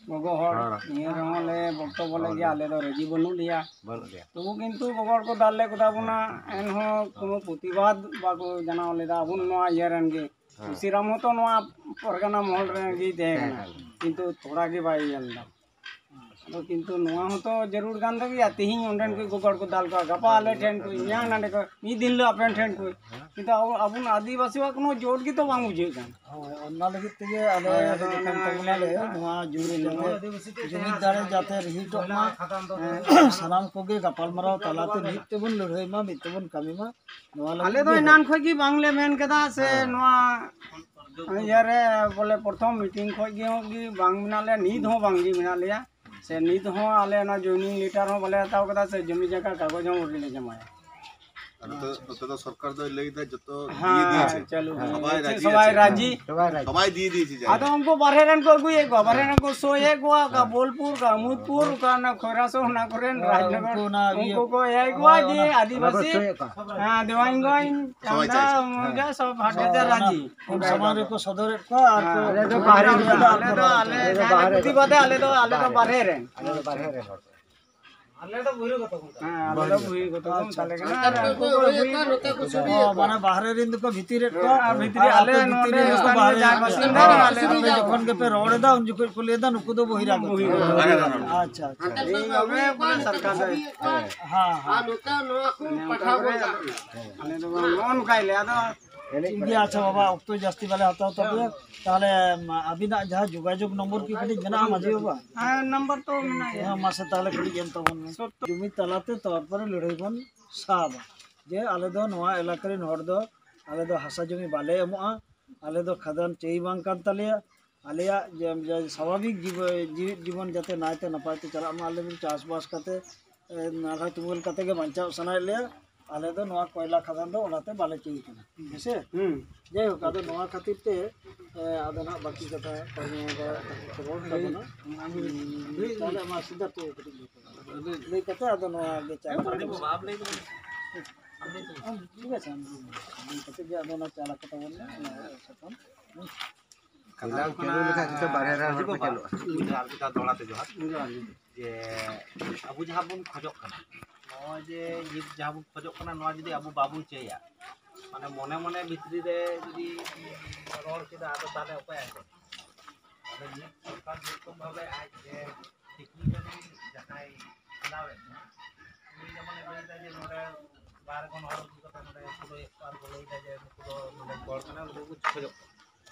ᱜᱚᱜᱚ ᱦᱚᱲ᱾ ᱱᱤᱭᱟᱹ ᱨᱮᱦᱚᱸ ᱞᱮ ᱵᱚᱠᱛᱚᱵᱚ ᱞᱮᱫ ᱜᱮᱭᱟ, ᱟᱞᱮ ᱫᱚ ᱨᱟᱹᱡᱤ ᱵᱟᱹᱱᱩᱜ ᱞᱮᱭᱟ᱾ ᱵᱟᱹᱱᱩᱜ ᱞᱮᱭᱟ᱾ ᱛᱚᱵᱩ ᱠᱤᱱᱛᱩ ᱜᱚᱜᱚ ᱦᱚᱲ ᱠᱚ ᱫᱟᱞ ᱞᱮ ᱠᱚᱛᱟ ᱵᱚᱱᱟ, ᱮᱱᱦᱚᱸ ᱠᱳᱱᱳ ᱯᱨᱚᱛᱤᱵᱟᱫ ᱵᱟᱠᱚ ᱡᱟᱱᱟᱣ ᱞᱮᱫᱟ᱾ ᱟᱵᱚ ᱱᱚᱣᱟ ᱤᱭᱟᱹ ᱨᱮᱱ ᱜᱮ, ᱠᱩᱥᱤᱨᱟᱢ ᱦᱚᱸᱛᱚ ᱱᱚᱣᱟ ᱯᱟᱨᱜᱟᱱᱟ ᱢᱚᱦᱚᱞ ᱨᱮᱱ ᱜᱮ ᱛᱟᱦᱮᱸ ᱠᱟᱱᱟ, ᱠᱤᱱᱛᱩ ᱛᱷᱚᱲᱟ ᱜᱮ ᱵᱟᱭ ᱧᱮᱞ ᱮᱫᱟ᱾ ᱟᱫᱚ ᱠᱤᱱᱛᱩ ᱱᱚᱣᱟ ᱦᱚᱸᱛᱚ ᱡᱟᱹᱨᱩᱲ ᱠᱟᱱ ᱛᱟᱵᱚᱱᱟ, ᱛᱤᱦᱤᱧ ᱚᱸᱰᱮᱱ ᱠᱚ ᱜᱚᱜᱚ ᱦᱚᱲ ᱠᱚ ᱫᱟᱞ ᱠᱚᱣᱟ, ᱜᱟᱯᱟ ᱟᱞᱮ ᱴᱷᱮᱱ ᱠᱚ, ᱢᱮᱭᱟᱝ ᱱᱟᱰᱮ ᱠᱚ, ᱢᱤᱫ ᱫᱤᱱ ᱦᱤᱞᱳᱜ ᱟᱯᱮ ᱴᱷᱮᱱ ᱠᱚ᱾ ᱠᱤᱱᱛᱩ ᱟᱵᱚ, ᱟᱵᱚ ᱟᱹᱫᱤᱵᱟᱹᱥᱤᱣᱟᱜ ᱠᱳᱱᱳ ᱡᱳᱴ ᱜᱮᱛᱚ ᱵᱟᱝ ᱵᱩᱡᱷᱟᱹᱜ ᱠᱟᱱᱟ᱾ ᱦᱳᱭ, ᱚᱱᱟ ᱞᱟᱹᱜᱤᱫ ᱛᱮᱜᱮ ᱟᱞᱮ ᱦᱳᱭ, ᱟᱫᱚ ᱦᱮᱡ ᱟᱠᱟᱱ ᱚᱱᱟ ᱛᱟᱵᱚᱱᱟᱞᱮ, ᱱᱚᱣᱟ ᱡᱩᱢᱤᱫ ᱡᱟᱛᱮ, ᱡᱩᱢᱤᱫ ᱫᱟᱲᱮ ᱡᱟᱛᱮ ᱨᱤᱦᱤᱴᱚᱜ ᱢᱟ᱾ ᱦᱮᱸ, ᱥᱟᱱᱟᱢ ᱠᱚᱜᱮ ᱜᱟᱯᱟᱞᱢᱟᱨᱟᱣ ᱛᱟᱞᱟᱛᱮ ᱢᱤᱫ ᱛᱮᱵᱚᱱ ᱞᱟᱹᱲᱦᱟᱹᱭ ᱢᱟ, ᱢᱤᱫ ᱛᱮᱵᱚᱱ ᱠᱟᱹᱢᱤ ᱢᱟ, ᱱᱚᱣᱟ ᱞᱟᱹᱜᱤᱫ ᱟᱞᱮ ᱫᱚ ᱜᱮ᱾ ᱮᱱᱟᱱ ᱠᱷᱚᱱ ᱜᱮ ᱵᱟᱝᱞᱮ ᱢᱮᱱ ᱠᱟᱫᱟ ᱥᱮ ᱦᱮᱸ᱾ ᱱᱚᱣᱟ ᱤᱭᱟᱹ ᱨᱮ ᱵᱚᱞᱮ ᱯᱨᱚᱛᱷᱚᱢ ᱢᱤᱴᱤᱝ ᱠᱷᱚᱱ ᱜᱮ ᱵᱟᱝ ᱢᱮᱱᱟᱜ ᱞᱮᱭᱟ, ᱱᱤᱛ ᱦᱚᱸ ᱵᱟᱝ ᱜᱮ ᱢᱮᱱᱟᱜ ᱞᱮᱭᱟ᱾ ᱥᱮ ᱱᱤᱛ ᱦᱚᱸ ᱟᱞᱮ ᱚᱱᱟ ᱡᱚᱭᱱᱤᱝ ᱞᱮᱴᱟᱨ ᱦᱚᱸ ᱵᱟᱞᱮ ᱦᱟᱛᱟᱣ ᱠᱟᱫᱟ, ᱥᱮ ᱡᱚᱢᱤ ᱡᱟᱭᱜᱟ ᱠᱟᱜᱚᱡᱽ ᱦᱚᱸ ᱟᱹᱣᱨᱤ ᱞᱮ ᱡᱚᱢᱟᱭᱟ᱾ ᱟᱨ ᱱᱚᱛᱮ ᱱᱚᱛᱮ ᱫᱚ ᱥᱚᱨᱠᱟᱨ ᱫᱚᱭ ᱞᱟᱹᱭ ᱫᱟ ᱡᱚᱛᱚ ᱦᱮᱸ, ᱫᱤᱭᱮ ᱫᱤᱭᱮ ᱪᱟᱹᱞᱩ ᱥᱚᱵᱟᱭ ᱦᱮᱸ, ᱨᱟᱡᱤ ᱥᱚᱵᱟᱭ ᱟᱪᱷᱮ᱾ ᱨᱟᱡᱤ᱾ ᱥᱚᱵᱟᱭ ᱫᱤᱭᱮ ᱫᱤᱭᱮ ᱡᱟᱭᱜᱟ᱾ ᱟᱫᱚ ᱩᱱᱠᱩ ᱵᱟᱨᱦᱮ ᱨᱮᱱ ᱠᱚ ᱟᱹᱜᱩᱭᱮᱫ ᱠᱚᱣᱟ, ᱵᱟᱨᱦᱮ ᱨᱮᱱ ᱠᱚ ᱥᱳᱭᱮᱫ ᱠᱚᱣᱟ, ᱚᱠᱟ ᱵᱳᱞᱯᱩᱨ, ᱚᱠᱟ ᱟᱢᱳᱫᱯᱩᱨ, ᱚᱠᱟ ᱚᱱᱟ ᱠᱷᱚᱭᱨᱟᱥᱚ, ᱚᱱᱟ ᱠᱚᱨᱮᱱ ᱦᱮᱸ, ᱨᱟᱡᱽᱱᱚᱜᱚᱨ, ᱩᱱᱠᱩ ᱚᱱᱟ ᱤᱭᱟᱹ, ᱩᱱᱠᱩ ᱠᱚ ᱮᱭᱟᱭ ᱠᱚᱣᱟ ᱦᱳᱭ, ᱡᱮ ᱚᱱᱟ ᱟᱹᱫᱤᱵᱟᱹᱥᱤ, ᱦᱮᱸ, ᱫᱮᱣᱟᱱᱜᱚᱸᱡᱽ, ᱥᱚᱵᱟᱭ ᱪᱟᱢᱰᱟ, ᱪᱟᱭ᱾ ᱢᱩᱨᱜᱟ, ᱥᱚᱵ ᱦᱟᱴ ᱠᱟᱛᱮ ᱨᱟᱡᱤ᱾ ᱩᱱ ᱥᱟᱢᱟᱝ ᱨᱮᱠᱚ ᱥᱚᱫᱚᱨᱮᱫ ᱠᱚᱣᱟ ᱟᱨ ᱠᱚ ᱟᱞᱮ ᱫᱚ ᱵᱟᱦᱨᱮ ᱨᱮᱱ᱾ ᱟᱞᱮ ᱫᱚ ᱟᱞᱮ ᱡᱟᱦᱟᱸ ᱯᱨᱚᱛᱤᱵᱟᱫᱮ ᱟᱞᱮ ᱫᱚ ᱟᱞᱮ ᱫᱚ ᱵᱟᱦᱨᱮ ᱨᱮᱱ᱾ ᱟᱞᱮ ᱫᱚ ᱵᱟᱦᱨᱮ ᱨᱮᱱ ᱦᱚᱲ᱾ ᱦᱮᱸ, ᱟᱞᱮ ᱫᱚ ᱵᱚᱦᱤᱨᱜᱚᱛᱚ ᱠᱚ ᱢᱮᱛᱟᱜᱼᱟ᱾ ᱦᱮᱸ, ᱟᱞᱮ ᱫᱚ ᱵᱚᱦᱤᱨᱜᱚᱛᱚ ᱠᱚ ᱢᱮᱛᱟ ᱞᱮ ᱠᱟᱱᱟ᱾ ᱟᱨ ᱩᱱᱠᱩ ᱠᱚ ᱟᱹᱜᱩᱭᱮᱫ ᱠᱚᱣᱟ᱾ ᱚ, ᱢᱟᱱᱮ ᱵᱟᱦᱨᱮ ᱨᱮᱱ ᱫᱚᱠᱚ ᱵᱷᱤᱛᱤᱨ ᱮᱫ ᱠᱚᱣᱟ ᱟᱨ ᱵᱷᱤᱛᱨᱤ ᱟᱨ ᱟᱞᱮ ᱟᱯᱮ ᱵᱷᱤᱛᱤᱨ ᱱᱚᱰᱮ ᱨᱮᱱ ᱫᱚᱠᱚ ᱥᱛᱷᱟᱱᱤᱭᱚ ᱵᱟᱦᱨᱮ ᱮᱫ ᱡᱟᱦᱟᱸᱭ ᱠᱚᱣᱟ᱾ ᱵᱟᱥᱤᱱᱫᱟ ᱟᱨ ᱨᱮ ᱟᱯᱮ ᱟᱞᱮ ᱥᱮᱫ ᱨᱮ ᱱᱚᱰᱮ ᱡᱚᱠᱷᱚᱱ ᱜᱮᱯᱮ ᱨᱚᱲ ᱮᱫᱟ ᱩᱱ ᱡᱚᱠᱷᱚᱱ ᱠᱚ ᱞᱟᱹᱭ ᱮᱫᱟ ᱱᱩᱠᱩ ᱫᱚ ᱵᱚᱦᱤᱨᱟᱜᱚᱛ᱾ ᱟᱪᱪᱷᱟ, ᱟᱪᱪᱷᱟ᱾ ᱮᱭ ᱵᱷᱟᱵᱮ ᱯᱩᱨᱟᱹ ᱥᱚᱨᱠᱟᱨ ᱫᱚᱭ ᱦᱮᱸ, ᱦᱮᱸ᱾ ᱱᱚᱝᱠᱟ ᱠᱚᱨᱮ ᱟᱞᱮ ᱫᱚ ᱱᱚᱜᱼᱚ ᱱᱚᱝᱠᱟᱭ ᱞᱮᱭᱟ᱾ ᱟᱫᱚ ᱴᱷᱤᱠ ᱜᱮᱭᱟ, ᱟᱪᱪᱷᱟ ᱵᱟᱵᱟ, ᱚᱠᱛᱚ ᱡᱟᱹᱥᱛᱤ ᱵᱟᱞᱮ ᱦᱟᱛᱟᱣ ᱛᱟᱯᱮᱭᱟ, ᱛᱟᱦᱚᱞᱮ ᱢᱟ, ᱟᱹᱵᱤᱱᱟᱜ ᱡᱟᱦᱟᱸ ᱡᱳᱜᱟᱡᱳᱜᱽ ᱱᱚᱢᱵᱚᱨ ᱠᱤ ᱠᱟᱹᱴᱤᱡ ᱢᱮᱱᱟᱜᱼᱟ ᱢᱟᱹᱡᱷᱤ ᱵᱟᱵᱟ? ᱦᱮᱸ, ᱱᱟᱢᱵᱟᱨ ᱛᱚ ᱢᱮᱱᱟᱜ ᱜᱮᱭᱟ᱾ ᱦᱮᱸ, ᱢᱟᱥᱮ ᱛᱟᱦᱚᱞᱮ ᱠᱟᱹᱴᱤᱡ ᱮᱢ ᱛᱟᱵᱚᱱ ᱢᱮ᱾ ᱡᱩᱢᱤ ᱛᱟᱞᱟᱛᱮ ᱛᱟᱨᱯᱚᱨᱮ ᱞᱟᱹᱲᱦᱟᱹᱭ ᱵᱚᱱ ᱥᱟᱵᱟ, ᱡᱮ ᱟᱞᱮ ᱫᱚ ᱱᱚᱣᱟ ᱮᱞᱟᱠᱟ ᱨᱮᱱ ᱦᱚᱲ ᱫᱚ ᱟᱞᱮ ᱫᱚ ᱦᱟᱥᱟ ᱡᱩᱢᱤ ᱵᱟᱞᱮ ᱮᱢᱚᱜᱼᱟ, ᱟᱞᱮ ᱫᱚ ᱠᱷᱟᱫᱟᱱ ᱪᱟᱹᱭ ᱵᱟᱝ ᱠᱟᱱ ᱛᱟᱞᱮᱭᱟ, ᱟᱞᱮᱭᱟᱜ ᱡᱮ, ᱡᱮ ᱥᱟᱵᱷᱟᱵᱤᱠ ᱡᱤᱵᱚ-, ᱡᱤᱣᱤᱫ ᱡᱤᱵᱚᱱ ᱡᱟᱛᱮ ᱱᱟᱭᱛᱮ ᱱᱟᱯᱟᱭ ᱛᱮ ᱪᱟᱞᱟᱜ ᱢᱟ, ᱟᱞᱮ ᱫᱚ ᱪᱟᱥᱵᱟᱥ ᱠᱟᱛᱮ, ᱮ, ᱱᱟᱞᱦᱟ ᱛᱩᱢᱟᱹᱞ ᱠᱟᱛᱮ ᱜᱮ ᱵᱟᱧᱪᱟᱣ ᱥᱟᱱᱟᱭᱮᱫ ᱞᱮᱭᱟ᱾ ᱟᱞᱮ ᱫᱚ ᱱᱚᱣᱟ ᱠᱚᱭᱞᱟ ᱠᱷᱟᱫᱟᱱ ᱫᱚ ᱚᱱᱟᱛᱮ ᱵᱟᱞᱮ ᱪᱟᱹᱭ ᱠᱟᱱᱟ, ᱦᱮᱸᱥᱮ? ᱦᱩᱸ᱾ ᱡᱟᱭᱦᱳᱠ, ᱟᱫᱚ ᱱᱚᱣᱟ ᱠᱷᱟᱹᱛᱤᱨ ᱛᱮ, ᱮ, ᱟᱫᱚ ᱱᱟᱦᱟᱜ ᱵᱟᱹᱠᱤ ᱠᱟᱛᱷᱟ ᱠᱚ ᱱᱚᱣᱟ ᱫᱚ ᱨᱚᱲ ᱛᱟᱵᱚᱱᱟ᱾ ᱦᱩᱸ, ᱛᱟᱦᱞᱮ ᱢᱟ ᱥᱤᱫᱷᱟᱨᱛᱷᱚ ᱠᱟᱹᱴᱤᱡ ᱞᱟᱹᱭ ᱛᱟᱵᱚᱱ᱾ ᱞᱟᱹᱭ ᱠᱟᱛᱮ ᱟᱫᱚ ᱱᱚᱣᱟ ᱜᱮ ᱪᱟᱞᱟᱜ ᱠᱟᱱᱟ᱾ ᱴᱷᱤᱠ ᱟᱪᱷᱮ, ᱞᱟᱹᱭ ᱠᱟᱛᱮ ᱜᱮ ᱟᱫᱚ ᱚᱱᱟ ᱪᱟᱞᱟᱜ ᱠᱟᱱᱟ ᱛᱟᱵᱚᱱ ᱢᱟ, ᱚᱱᱟ ᱥᱟᱛᱟᱢ᱾ ᱠᱟᱛᱷᱟ ᱦᱩᱭᱩᱜ ᱠᱟᱱᱟ, ᱢᱟᱹᱡᱷᱤ ᱵᱟᱵᱟ, ᱟᱨ ᱢᱤᱫ ᱫᱷᱟᱣ ᱫᱚᱦᱲᱟ ᱛᱮ ᱡᱚᱦᱟᱨ᱾ ᱡᱮ ᱟᱵᱚ ᱡᱟᱦᱟᱸ ᱵᱚᱱ ᱠᱷᱚᱡᱚᱜ ᱠᱟᱱᱟ, ᱱᱚᱜᱼᱚᱭ ᱡᱮ ᱱᱤᱛ ᱡᱟᱦᱟᱸ ᱵᱚᱱ ᱠᱷᱚᱡᱚᱜ ᱠᱟᱱᱟ, ᱱᱚᱣᱟ ᱡᱩᱫᱤ ᱟᱵᱚ ᱵᱟᱵᱚᱱ ᱪᱟᱹᱭᱟ, ᱢᱟᱱᱮ ᱢᱚᱱᱮ ᱢᱚᱱᱮ ᱵᱷᱤᱛᱨᱤ ᱨᱮ ᱡᱩᱫᱤ ᱨᱚᱲ ᱠᱮᱫᱟ, ᱟᱫᱚ ᱛᱟᱦᱚᱞᱮ ᱚᱠᱚᱭ ᱟᱸᱡᱚᱢᱟ? ᱟᱫᱚ ᱱᱤᱛ ᱥᱚᱨᱠᱟᱨ ᱡᱮᱨᱚᱠᱚᱢ ᱵᱷᱟᱵᱮ ᱟᱡ ᱡᱮ ᱴᱮᱠᱱᱤᱠᱟᱞᱤ ᱡᱟᱦᱟᱸᱭ ᱪᱟᱞᱟᱣᱮᱫ ᱵᱚᱱᱟ, ᱩᱱᱤ ᱡᱮᱢᱚᱱᱮ ᱞᱟᱹᱭᱫᱟ ᱡᱮ ᱱᱚᱰᱮ ᱵᱟᱨ ᱜᱚᱱ ᱦᱚᱲ ᱟᱹᱜᱩ ᱠᱟᱛᱮ ᱱᱚᱰᱮ ᱯᱩᱨᱟᱹᱭᱮᱫ ᱠᱚᱣᱟ ᱟᱨ ᱠᱚ ᱞᱟᱹᱭᱫᱟ ᱡᱮ ᱱᱩᱠᱩ ᱫᱚ ᱱᱚᱰᱮ ᱦᱚᱲ ᱠᱟᱱᱟ, ᱱᱩᱠᱩ ᱠᱚ ᱠᱷᱚᱡᱚᱜ ᱠᱟᱱᱟ᱾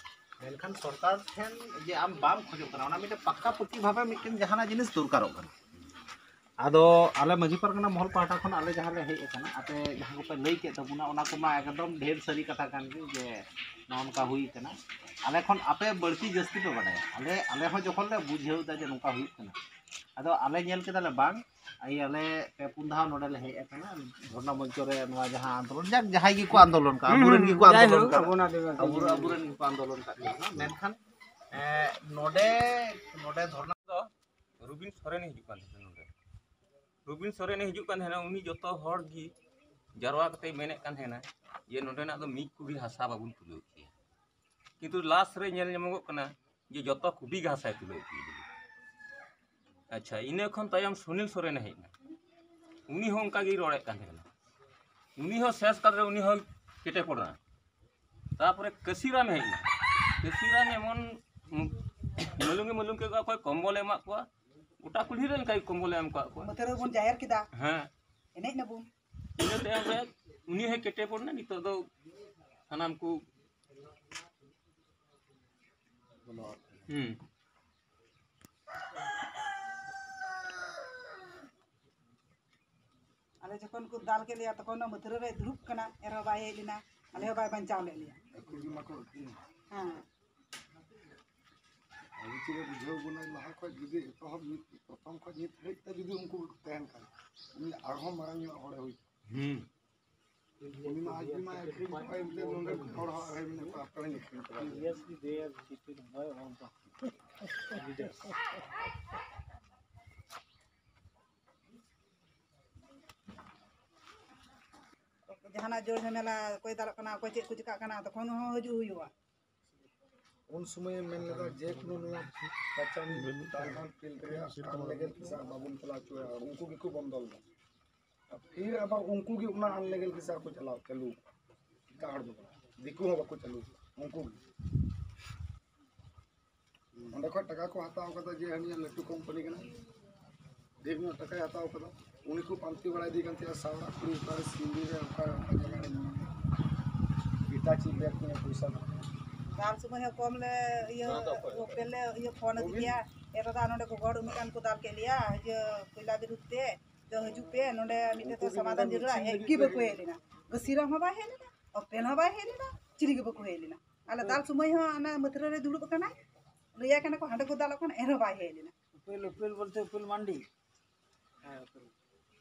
ᱢᱮᱱᱠᱷᱟᱱ ᱥᱚᱨᱠᱟᱨ ᱴᱷᱮᱱ ᱡᱮ ᱟᱢ ᱵᱟᱢ ᱠᱷᱚᱡᱚᱜ ᱠᱟᱱᱟ, ᱚᱱᱟ ᱢᱤᱫᱴᱮᱱ ᱯᱟᱠᱠᱟ ᱯᱚᱠᱠᱤ ᱵᱷᱟᱵᱮ ᱢᱤᱫᱴᱮᱱ ᱡᱟᱦᱟᱱᱟᱜ ᱡᱤᱱᱤᱥ ᱫᱚᱨᱠᱟᱨᱚᱜ ᱠᱟᱱᱟ᱾ ᱟᱫᱚ ᱟᱞᱮ ᱢᱟᱹᱡᱷᱤ ᱯᱟᱨᱜᱟᱱᱟ ᱢᱚᱦᱚᱞ ᱯᱟᱦᱴᱟ ᱠᱷᱚᱱ ᱟᱞᱮ ᱡᱟᱦᱟᱸ ᱞᱮ ᱦᱮᱡ ᱟᱠᱟᱱᱟ, ᱟᱯᱮ ᱡᱟᱦᱟᱸ ᱠᱚᱯᱮ ᱞᱟᱹᱭ ᱠᱮᱫ ᱛᱟᱵᱚᱱᱟ, ᱚᱱᱟ ᱠᱚᱢᱟ ᱮᱠᱫᱚᱢ ᱰᱷᱮᱨ ᱥᱟᱹᱨᱤ ᱠᱟᱛᱷᱟ ᱠᱟᱱ ᱜᱮ ᱡᱮ ᱱᱚᱜᱼᱚ ᱱᱚᱝᱠᱟ ᱦᱩᱭ ᱟᱠᱟᱱᱟ᱾ ᱟᱞᱮ ᱠᱷᱚᱱ ᱟᱯᱮ ᱵᱟᱹᱲᱛᱤ ᱡᱟᱹᱥᱛᱤ ᱯᱮ ᱵᱟᱰᱟᱭᱟ᱾ ᱟᱞᱮ, ᱟᱞᱮ ᱦᱚᱸ ᱡᱚᱠᱷᱚᱱ ᱞᱮ ᱵᱩᱡᱷᱟᱹᱣ ᱮᱫᱟ ᱡᱮ ᱱᱚᱝᱠᱟ ᱦᱩᱭᱩᱜ ᱠᱟᱱᱟ, ᱟᱫᱚ ᱟᱞᱮ ᱧᱮᱞ ᱠᱮᱫᱟᱞᱮ ᱵᱟᱝ, ᱟᱞᱮ ᱯᱮ ᱯᱩᱱ ᱫᱷᱟᱣ ᱱᱚᱰᱮ ᱞᱮ ᱦᱮᱡ ᱟᱠᱟᱱᱟ ᱫᱷᱚᱨᱱᱟ ᱢᱚᱧᱪᱚ ᱨᱮ, ᱱᱚᱣᱟ ᱡᱟᱦᱟᱸ ᱟᱱᱫᱳᱞᱚᱱ, ᱡᱟᱠ, ᱡᱟᱦᱟᱸᱭ ᱜᱮᱠᱚ ᱟᱱᱫᱳᱞᱚᱱ ᱠᱟᱜᱼᱟ, ᱦᱩᱸ, ᱟᱵᱚᱨᱮᱱ ᱦᱩᱸ, ᱜᱮᱠᱚ ᱟᱱᱫᱳᱞᱚᱱ ᱡᱟᱭᱦᱳᱠ, ᱠᱟᱜᱼᱟ, ᱟᱵᱚᱱᱟᱜ ᱟᱹᱫᱤᱵᱟᱹᱥᱤ ᱟᱵᱚ, ᱟᱵᱚᱨᱮᱱ ᱜᱮᱠᱚ ᱟᱱᱫᱳᱞᱚᱱ ᱠᱟᱜ ᱜᱮᱭᱟ, ᱢᱮᱱᱠᱷᱟᱱ ᱮ, ᱱᱚᱰᱮ, ᱱᱚᱰᱮ ᱫᱷᱚᱨᱱᱟ ᱫᱚ ᱨᱩᱵᱤᱱ ᱥᱚᱨᱮᱱ ᱮ ᱦᱤᱡᱩᱜ ᱠᱟᱱ ᱛᱟᱦᱮᱱᱟ ᱱᱚᱰᱮ᱾ ᱨᱩᱵᱤᱱ ᱥᱚᱨᱮᱱ ᱮ ᱦᱤᱡᱩᱜ ᱠᱟᱱ ᱛᱟᱦᱮᱱᱟ, ᱩᱱᱤ ᱡᱚᱛᱚ ᱦᱚᱲ ᱜᱮ ᱡᱟᱨᱣᱟ ᱠᱟᱛᱮ ᱢᱮᱱᱮᱫ ᱠᱟᱱ ᱛᱟᱦᱮᱱᱟ ᱡᱮ ᱱᱚᱰᱮᱱᱟᱜ ᱫᱚ ᱢᱤᱫ ᱠᱩᱲᱤ ᱦᱟᱥᱟ ᱵᱟᱵᱚᱱ ᱛᱩᱞᱟᱹᱣ ᱦᱚᱪᱚᱭᱟ᱾ ᱠᱤᱱᱛᱩ ᱞᱟᱥ ᱨᱮ ᱧᱮᱞ ᱧᱟᱢᱚᱜᱚᱜ ᱠᱟᱱᱟ ᱡᱮ ᱡᱚᱛᱚ ᱠᱩᱲᱤ ᱜᱮ ᱦᱟᱥᱟᱭ ᱛᱩᱞᱟᱹᱣ ᱦᱚᱪᱚᱭᱮᱫᱟ᱾ ᱟᱪᱪᱷᱟ, ᱤᱱᱟᱹ ᱠᱷᱚᱱ ᱛᱟᱭᱚᱢ ᱥᱩᱱᱤᱞ ᱥᱚᱨᱮᱱ ᱮ ᱦᱮᱡ ᱮᱱᱟ, ᱩᱱᱤ ᱦᱚᱸ ᱚᱱᱠᱟ ᱜᱮᱭ ᱨᱚᱲᱮᱫ ᱠᱟᱱ ᱛᱟᱦᱮᱱᱟ᱾ ᱩᱱᱤ ᱦᱚᱸ ᱥᱮᱥ ᱠᱟᱛᱮ ᱩᱱᱤ ᱦᱚᱸ ᱠᱮᱴᱮ ᱯᱚᱲᱟ᱾ ᱛᱟᱯᱚᱨᱮ ᱠᱟᱹᱥᱤᱨᱟᱢ ᱦᱮᱡ ᱮᱱᱟ᱾ ᱠᱟᱹᱥᱤᱨᱟᱢ ᱮᱢᱚᱱ ᱢᱟᱹᱞᱩᱝ ᱜᱮ ᱢᱟᱹᱞᱩᱝ ᱠᱮᱫ ᱠᱚᱣᱟ, ᱚᱠᱚᱭ ᱠᱚᱢᱵᱚᱞᱮ ᱮᱢᱟᱜ ᱠᱚᱣᱟ, ᱜᱚᱴᱟ ᱠᱩᱞᱦᱤ ᱨᱮ ᱚᱱᱠᱟ ᱜᱮ ᱠᱚᱢᱵᱚᱞᱮ ᱮᱢ ᱠᱟᱜ ᱠᱚᱣᱟ᱾ ᱢᱟᱹᱛᱷᱟᱹᱲᱟᱹ ᱵᱚᱱ ᱡᱟᱦᱮᱨ ᱠᱮᱫᱟ᱾ ᱦᱮᱸ᱾ ᱮᱱᱮᱡ ᱱᱟᱵᱚᱱ᱾ ᱤᱱᱟᱹ ᱛᱟᱭᱚᱢ ᱨᱮ ᱩᱱᱤ ᱦᱚᱸᱭ ᱠᱮᱴᱮ ᱯᱚᱲ ᱮᱱᱟ᱾ ᱱᱤᱛᱚᱜ ᱫᱚ ᱥᱟᱱᱟᱢ ᱠᱚ, ᱦᱩᱸ᱾ ᱟᱞᱮ ᱡᱚᱠᱷᱚᱱ ᱠᱚ ᱫᱟᱞ ᱠᱮᱫ ᱞᱮᱭᱟ, ᱛᱚᱠᱷᱚᱱ ᱫᱚ ᱢᱟᱹᱛᱷᱟᱹᱲᱟᱹ ᱨᱮᱭ ᱫᱩᱲᱩᱵ ᱠᱟᱱᱟ, ᱮᱱᱨᱮᱦᱚᱸ ᱵᱟᱭ ᱦᱮᱡ ᱞᱮᱱᱟ, ᱟᱞᱮ ᱦᱚᱸ ᱵᱟᱭ ᱵᱟᱧᱪᱟᱣ ᱞᱮᱫ ᱞᱮᱭᱟ᱾ ᱟᱠᱚ ᱜᱮ ᱢᱟᱠᱚ ᱟᱹᱠᱷᱨᱤᱧᱟ᱾ ᱦᱮᱸ᱾ ᱟᱵᱚ ᱪᱮᱫ ᱵᱚ ᱵᱩᱡᱷᱟᱹᱣ ᱵᱚᱱᱟ, ᱞᱟᱦᱟ ᱠᱷᱚᱡ ᱡᱩᱫᱤ ᱮᱛᱚᱦᱚᱵ ᱢᱤᱫ, ᱯᱨᱚᱛᱷᱚᱢ ᱠᱷᱚᱡ ᱱᱤᱛ ᱦᱟᱹᱵᱤᱡ ᱛᱮ ᱡᱩᱫᱤ ᱩᱱᱠᱩ ᱜᱮᱠᱚ ᱛᱟᱦᱮᱱ ᱠᱷᱟᱱ, ᱩᱱᱤ ᱟᱨᱦᱚᱸ ᱢᱟᱨᱟᱝ ᱧᱚᱜ ᱦᱚᱲᱮ ᱦᱩᱭ ᱠᱚᱜᱼᱟ᱾ ᱦᱩᱸ᱾ ᱩᱱᱤ ᱢᱟ ᱟᱡ ᱜᱮ ᱢᱟ ᱟᱹᱠᱷᱨᱤᱧ ᱠᱚᱜᱼᱟ, ᱮᱱᱛᱮ ᱱᱚᱰᱮ ᱦᱚᱲ ᱦᱚᱸ ᱟᱹᱠᱷᱨᱤᱧ ᱠᱚᱣᱟ, ᱟᱯᱮ ᱦᱚᱸᱧ ᱟᱹᱠᱷᱨᱤᱧ ᱠᱚᱣᱟ᱾ ᱡᱟᱦᱟᱱᱟᱜ ᱡᱳᱨ ᱡᱷᱟᱢᱮᱞᱟ, ᱚᱠᱚᱭ ᱫᱟᱞᱚᱜ ᱠᱟᱱᱟ, ᱚᱠᱚᱭ ᱪᱮᱫ ᱠᱚ ᱪᱤᱠᱟᱜ ᱠᱟᱱᱟ, ᱛᱚᱠᱷᱚᱱ ᱦᱚᱸ ᱦᱤᱡᱩᱜ ᱦᱩᱭᱩᱜᱼᱟ᱾ ᱩᱱ ᱥᱚᱢᱚᱭᱮ ᱢᱮᱱ ᱞᱮᱫᱟ, ᱡᱮ ᱠᱳᱱᱳ ᱱᱚᱣᱟ ᱯᱟᱪᱟᱱ ᱰᱟᱭᱢᱚᱱᱰ ᱯᱷᱤᱞᱰ ᱨᱮᱭᱟᱜ unlegal ᱠᱮᱥ ᱵᱟᱵᱚᱱ ᱪᱟᱞᱟᱣ ᱦᱚᱪᱚᱭᱟ, ᱩᱱᱠᱩ ᱜᱮᱠᱚ ᱵᱚᱱᱫᱚ ᱞᱮᱫᱟ᱾ ᱯᱷᱤᱨ ᱟᱵᱟᱨ ᱩᱱᱠᱩ ᱜᱮ ᱚᱱᱟ unlegal ᱠᱮᱥ ᱠᱚ ᱪᱟᱞᱟᱣ, ᱪᱟᱹᱞᱩ ᱠᱟᱜᱼᱟ᱾ ᱮᱴᱟᱜ ᱦᱚᱲ ᱫᱚ ᱵᱟᱝ, ᱫᱤᱠᱩ ᱦᱚᱸ ᱵᱟᱠᱚ ᱪᱟᱹᱞᱩ ᱠᱟᱜᱼᱟ, ᱩᱱᱠᱩ ᱜᱮ᱾ ᱚᱸᱰᱮ ᱠᱷᱚᱡ ᱴᱟᱠᱟ ᱠᱚ ᱦᱟᱛᱟᱣ ᱠᱟᱫᱟ, ᱡᱮ ᱦᱟᱹᱱᱤᱭᱟᱜ ᱞᱟᱹᱴᱩ ᱠᱳᱢᱯᱟᱱᱤ ᱠᱟᱱᱟ, ᱰᱷᱮᱨ ᱧᱚᱜ ᱴᱟᱠᱟᱭ ᱦᱟᱛᱟᱣ ᱠᱟᱫᱟ᱾ ᱩᱱᱤ ᱠᱚ ᱯᱟᱱᱛᱮ ᱵᱟᱲᱟᱭᱮᱫᱮ ᱠᱟᱱ ᱛᱟᱦᱮᱸᱜᱼᱟ, ᱥᱟᱣᱲᱟ ᱠᱩᱲᱤ ᱚᱠᱟᱨᱮ ᱥᱤᱞᱫᱤ ᱨᱮ ᱚᱠᱟ, ᱚᱠᱟ ᱡᱟᱭᱜᱟ ᱨᱮ ᱢᱮᱱᱟᱭᱟ, ᱦᱤᱴᱟᱪᱤ ᱵᱮᱜᱽ ᱠᱷᱚᱱᱟᱜ ᱯᱚᱭᱥᱟ ᱫᱚ᱾ ᱫᱟᱞ ᱥᱚᱢᱚᱭ ᱦᱚᱸ ᱠᱚᱢ ᱞᱮ ᱤᱭᱟᱹ, ᱱᱚᱣᱟ ᱫᱚ ᱚᱠᱚᱭ? ᱳᱯᱮᱞ ᱞᱮ ᱤᱭᱟᱹ ᱯᱷᱳᱱ ᱟᱹᱫᱤᱧᱟ᱾ ᱮᱨ ᱫᱟ ᱱᱚᱰᱮ ᱠᱚ ᱜᱚᱲ ᱩᱱᱟᱹᱜ ᱜᱟᱱ ᱠᱚ ᱫᱟᱞ ᱠᱮᱫ ᱞᱮᱭᱟ, ᱤᱭᱟᱹ ᱠᱚᱭᱞᱟ ᱵᱤᱨᱩᱫᱷ ᱛᱮ, ᱫᱚ ᱦᱤᱡᱩᱜ ᱯᱮ ᱱᱚᱰᱮ ᱢᱤᱫᱴᱮᱡ ᱫᱚ ᱥᱚᱢᱟᱫᱷᱟᱱ ᱡᱟᱹᱨᱩᱲᱟ᱾ ᱦᱮᱡ ᱜᱮ ᱵᱟᱠᱚ ᱦᱮᱡ ᱞᱮᱱᱟ, ᱜᱟᱹᱥᱤᱨᱟᱢ ᱦᱚᱸ ᱵᱟᱭ ᱦᱮᱡ ᱞᱮᱱᱟ, ᱚᱯᱮᱱ ᱦᱚᱸ ᱵᱟᱭ ᱦᱮᱡ ᱞᱮᱱᱟ, ᱪᱤᱞᱤ ᱜᱮ ᱵᱟᱠᱚ ᱦᱮᱡ ᱞᱮᱱᱟ᱾ ᱟᱞᱮ ᱫᱟᱞ ᱥᱚᱢᱚᱭ ᱦᱚᱸ ᱚᱱᱟ ᱢᱟᱹᱛᱷᱨᱟᱹ ᱨᱮ ᱫᱩᱲᱩᱵ ᱟᱠᱟᱱᱟᱭ, ᱞᱟᱹᱭᱟᱭ ᱠᱟᱱᱟ ᱠᱚ ᱦᱟᱸᱰᱮ ᱠᱚ ᱫᱟᱞᱚᱜ ᱠᱟᱱᱟ, ᱮᱱᱦᱚᱸ ᱵᱟᱭ ᱦᱮᱡ ᱞᱮᱱᱟ᱾ ᱩᱯᱮᱞ, ᱩᱯᱮᱞ ᱵᱚᱞᱛᱮ ᱩᱯᱮᱞ ᱢᱟᱱᱰᱤ᱾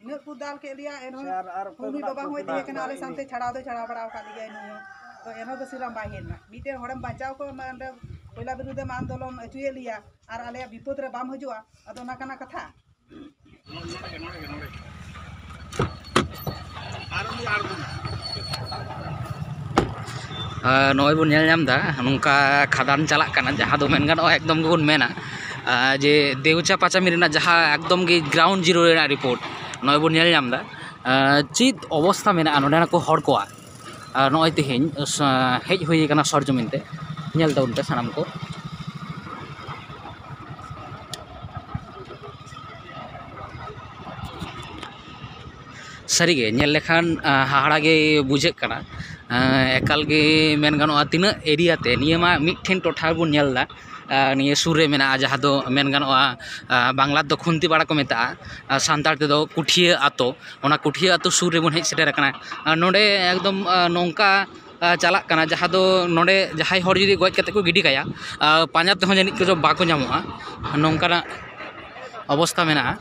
ᱤᱱᱟᱹᱜ ᱠᱚ ᱫᱟᱞ ᱠᱮᱫ ᱞᱮᱭᱟ, ᱮᱱᱦᱚᱸ ᱥᱮ ᱟᱨ, ᱟᱨ ᱚᱠᱚᱭ ᱩᱱᱤ ᱢᱮᱱᱟᱜ ᱵᱟᱵᱟ ᱠᱚᱣᱟ ᱦᱚᱸᱭ ᱛᱟᱦᱮᱸ ᱠᱟᱱᱟ ᱟᱞᱮ ᱥᱟᱶᱛᱮ, ᱪᱷᱟᱲᱟᱣ ᱫᱚᱭ ᱪᱷᱟᱲᱟᱣ ᱵᱟᱲᱟ ᱟᱠᱟᱫ ᱞᱮᱜᱮᱭᱟ ᱱᱩᱭ ᱦᱚᱸ᱾ ᱛᱚ ᱮᱱᱦᱚᱸ ᱜᱟᱹᱥᱤᱨᱟᱢ ᱵᱟᱭ ᱦᱮᱡ ᱞᱮᱱᱟ᱾ ᱢᱤᱫᱴᱮᱱ ᱦᱚᱲᱮᱢ ᱵᱟᱧᱪᱟᱣ ᱠᱚᱣᱟ, ᱢᱟ ᱚᱸᱰᱮ ᱠᱚᱭᱞᱟ ᱵᱤᱨᱩᱫᱷ ᱮᱢ ᱟᱱᱫᱳᱞᱚᱱ ᱦᱚᱪᱚᱭᱮᱫ ᱞᱮᱭᱟ ᱟᱨ ᱟᱞᱮᱭᱟᱜ ᱵᱤᱯᱚᱫ ᱨᱮ ᱵᱟᱢ ᱦᱤᱡᱩᱜᱼᱟ, ᱟᱫᱚ ᱚᱱᱟ ᱠᱟᱱᱟ ᱠᱟᱛᱷᱟ? ᱟᱨ ᱱᱚᱜᱼᱚᱭ ᱵᱚᱱ ᱧᱮᱞ ᱧᱟᱢ ᱮᱫᱟ, ᱱᱚᱝᱠᱟ ᱠᱷᱟᱫᱟᱱ ᱪᱟᱞᱟᱜ ᱠᱟᱱᱟ, ᱡᱟᱦᱟᱸ ᱫᱚ ᱢᱮᱱ ᱜᱟᱱᱚᱜᱼᱟ ᱮᱠᱫᱚᱢ ᱜᱮᱵᱚᱱ ᱢᱮᱱᱟ, ᱟᱨ ᱡᱮ ᱫᱮᱣᱪᱟ ᱯᱟᱪᱟᱢᱤ ᱨᱮᱱᱟᱜ ᱡᱟᱦᱟᱸ ᱮᱠᱫᱚᱢ ᱜᱮ ground zero ᱨᱮᱱᱟᱜ report ᱱᱚᱜᱼᱚᱭ ᱵᱚᱱ ᱧᱮᱞ ᱧᱟᱢ ᱮᱫᱟ᱾ ᱟᱨ ᱪᱮᱫ ᱚᱵᱚᱥᱛᱷᱟ ᱢᱮᱱᱟᱜᱼᱟ ᱱᱚᱰᱮᱱ ᱠᱚ ᱦᱚᱲ ᱠᱚᱣᱟᱜ᱾ ᱟᱨ ᱱᱚᱜᱼᱚᱭ ᱛᱮᱦᱮᱧ ᱥᱟ-, ᱦᱮᱡ ᱦᱩᱭ ᱟᱠᱟᱱᱟ ᱥᱚᱨᱡᱚᱢᱤᱱ ᱛᱮ, ᱧᱮᱞ ᱛᱟᱵᱚᱱ ᱯᱮ ᱥᱟᱱᱟᱢ ᱠᱚ᱾ ᱥᱟᱹᱨᱤᱜᱮ ᱧᱮᱞ ᱞᱮᱠᱷᱟᱱ, ᱟᱸ, ᱦᱟᱦᱟᱲᱟ ᱜᱮ ᱵᱩᱡᱷᱟᱹᱜ ᱠᱟᱱᱟ᱾ ᱟᱸ, ᱮᱠᱟᱞ ᱜᱮ ᱢᱮᱱ ᱜᱟᱱᱚᱜᱼᱟ, ᱛᱤᱱᱟᱹᱜ area ᱛᱮ, ᱱᱤᱭᱟᱹ ᱢᱟ ᱢᱤᱫᱴᱷᱮᱱ ᱴᱚᱴᱷᱟ ᱵᱚᱱ ᱧᱮᱞ ᱮᱫᱟ᱾ ᱟᱸ, ᱱᱤᱭᱟᱹ ᱥᱩᱨ ᱨᱮ ᱢᱮᱱᱟᱜᱼᱟ, ᱡᱟᱦᱟᱸ ᱫᱚ ᱢᱮᱱ ᱜᱟᱱᱚᱜᱼᱟ, ᱟᱸ, ᱵᱟᱝᱞᱟ ᱛᱮᱫᱚ ᱠᱷᱩᱱᱛᱤ ᱯᱟᱲᱟ ᱠᱚ ᱢᱮᱛᱟᱜᱼᱟ, ᱟᱨ ᱥᱟᱱᱛᱟᱲ ᱛᱮᱫᱚ ᱠᱩᱴᱷᱤᱭᱟᱹ ᱟᱛᱳ᱾ ᱚᱱᱟ ᱠᱩᱴᱷᱤᱭᱟᱹ ᱟᱛᱳ ᱥᱩᱨ ᱨᱮᱵᱚᱱ ᱦᱮᱡ ᱥᱮᱴᱮᱨ ᱟᱠᱟᱱᱟ᱾ ᱟᱨ ᱱᱚᱰᱮ ᱮᱠᱫᱚᱢ, ᱟᱸ, ᱱᱚᱝᱠᱟ ᱟᱸ, ᱪᱟᱞᱟᱜ ᱠᱟᱱᱟ, ᱡᱟᱦᱟᱸ ᱫᱚ ᱱᱚᱰᱮ ᱡᱟᱦᱟᱸᱭ ᱦᱚᱲ ᱡᱩᱫᱤ ᱜᱚᱡ ᱠᱟᱛᱮ ᱠᱚ ᱜᱤᱰᱤ ᱠᱟᱭᱟ, ᱟᱸ, ᱯᱟᱸᱡᱟ ᱛᱮᱦᱚᱸ ᱡᱟᱹᱱᱤᱡ ᱠᱚ ᱵᱟᱠᱚ ᱧᱟᱢᱚᱜᱼᱟ, ᱱᱚᱝᱠᱟᱱᱟᱜ ᱚᱵᱚᱥᱛᱷᱟ ᱢᱮᱱᱟᱜᱼᱟ᱾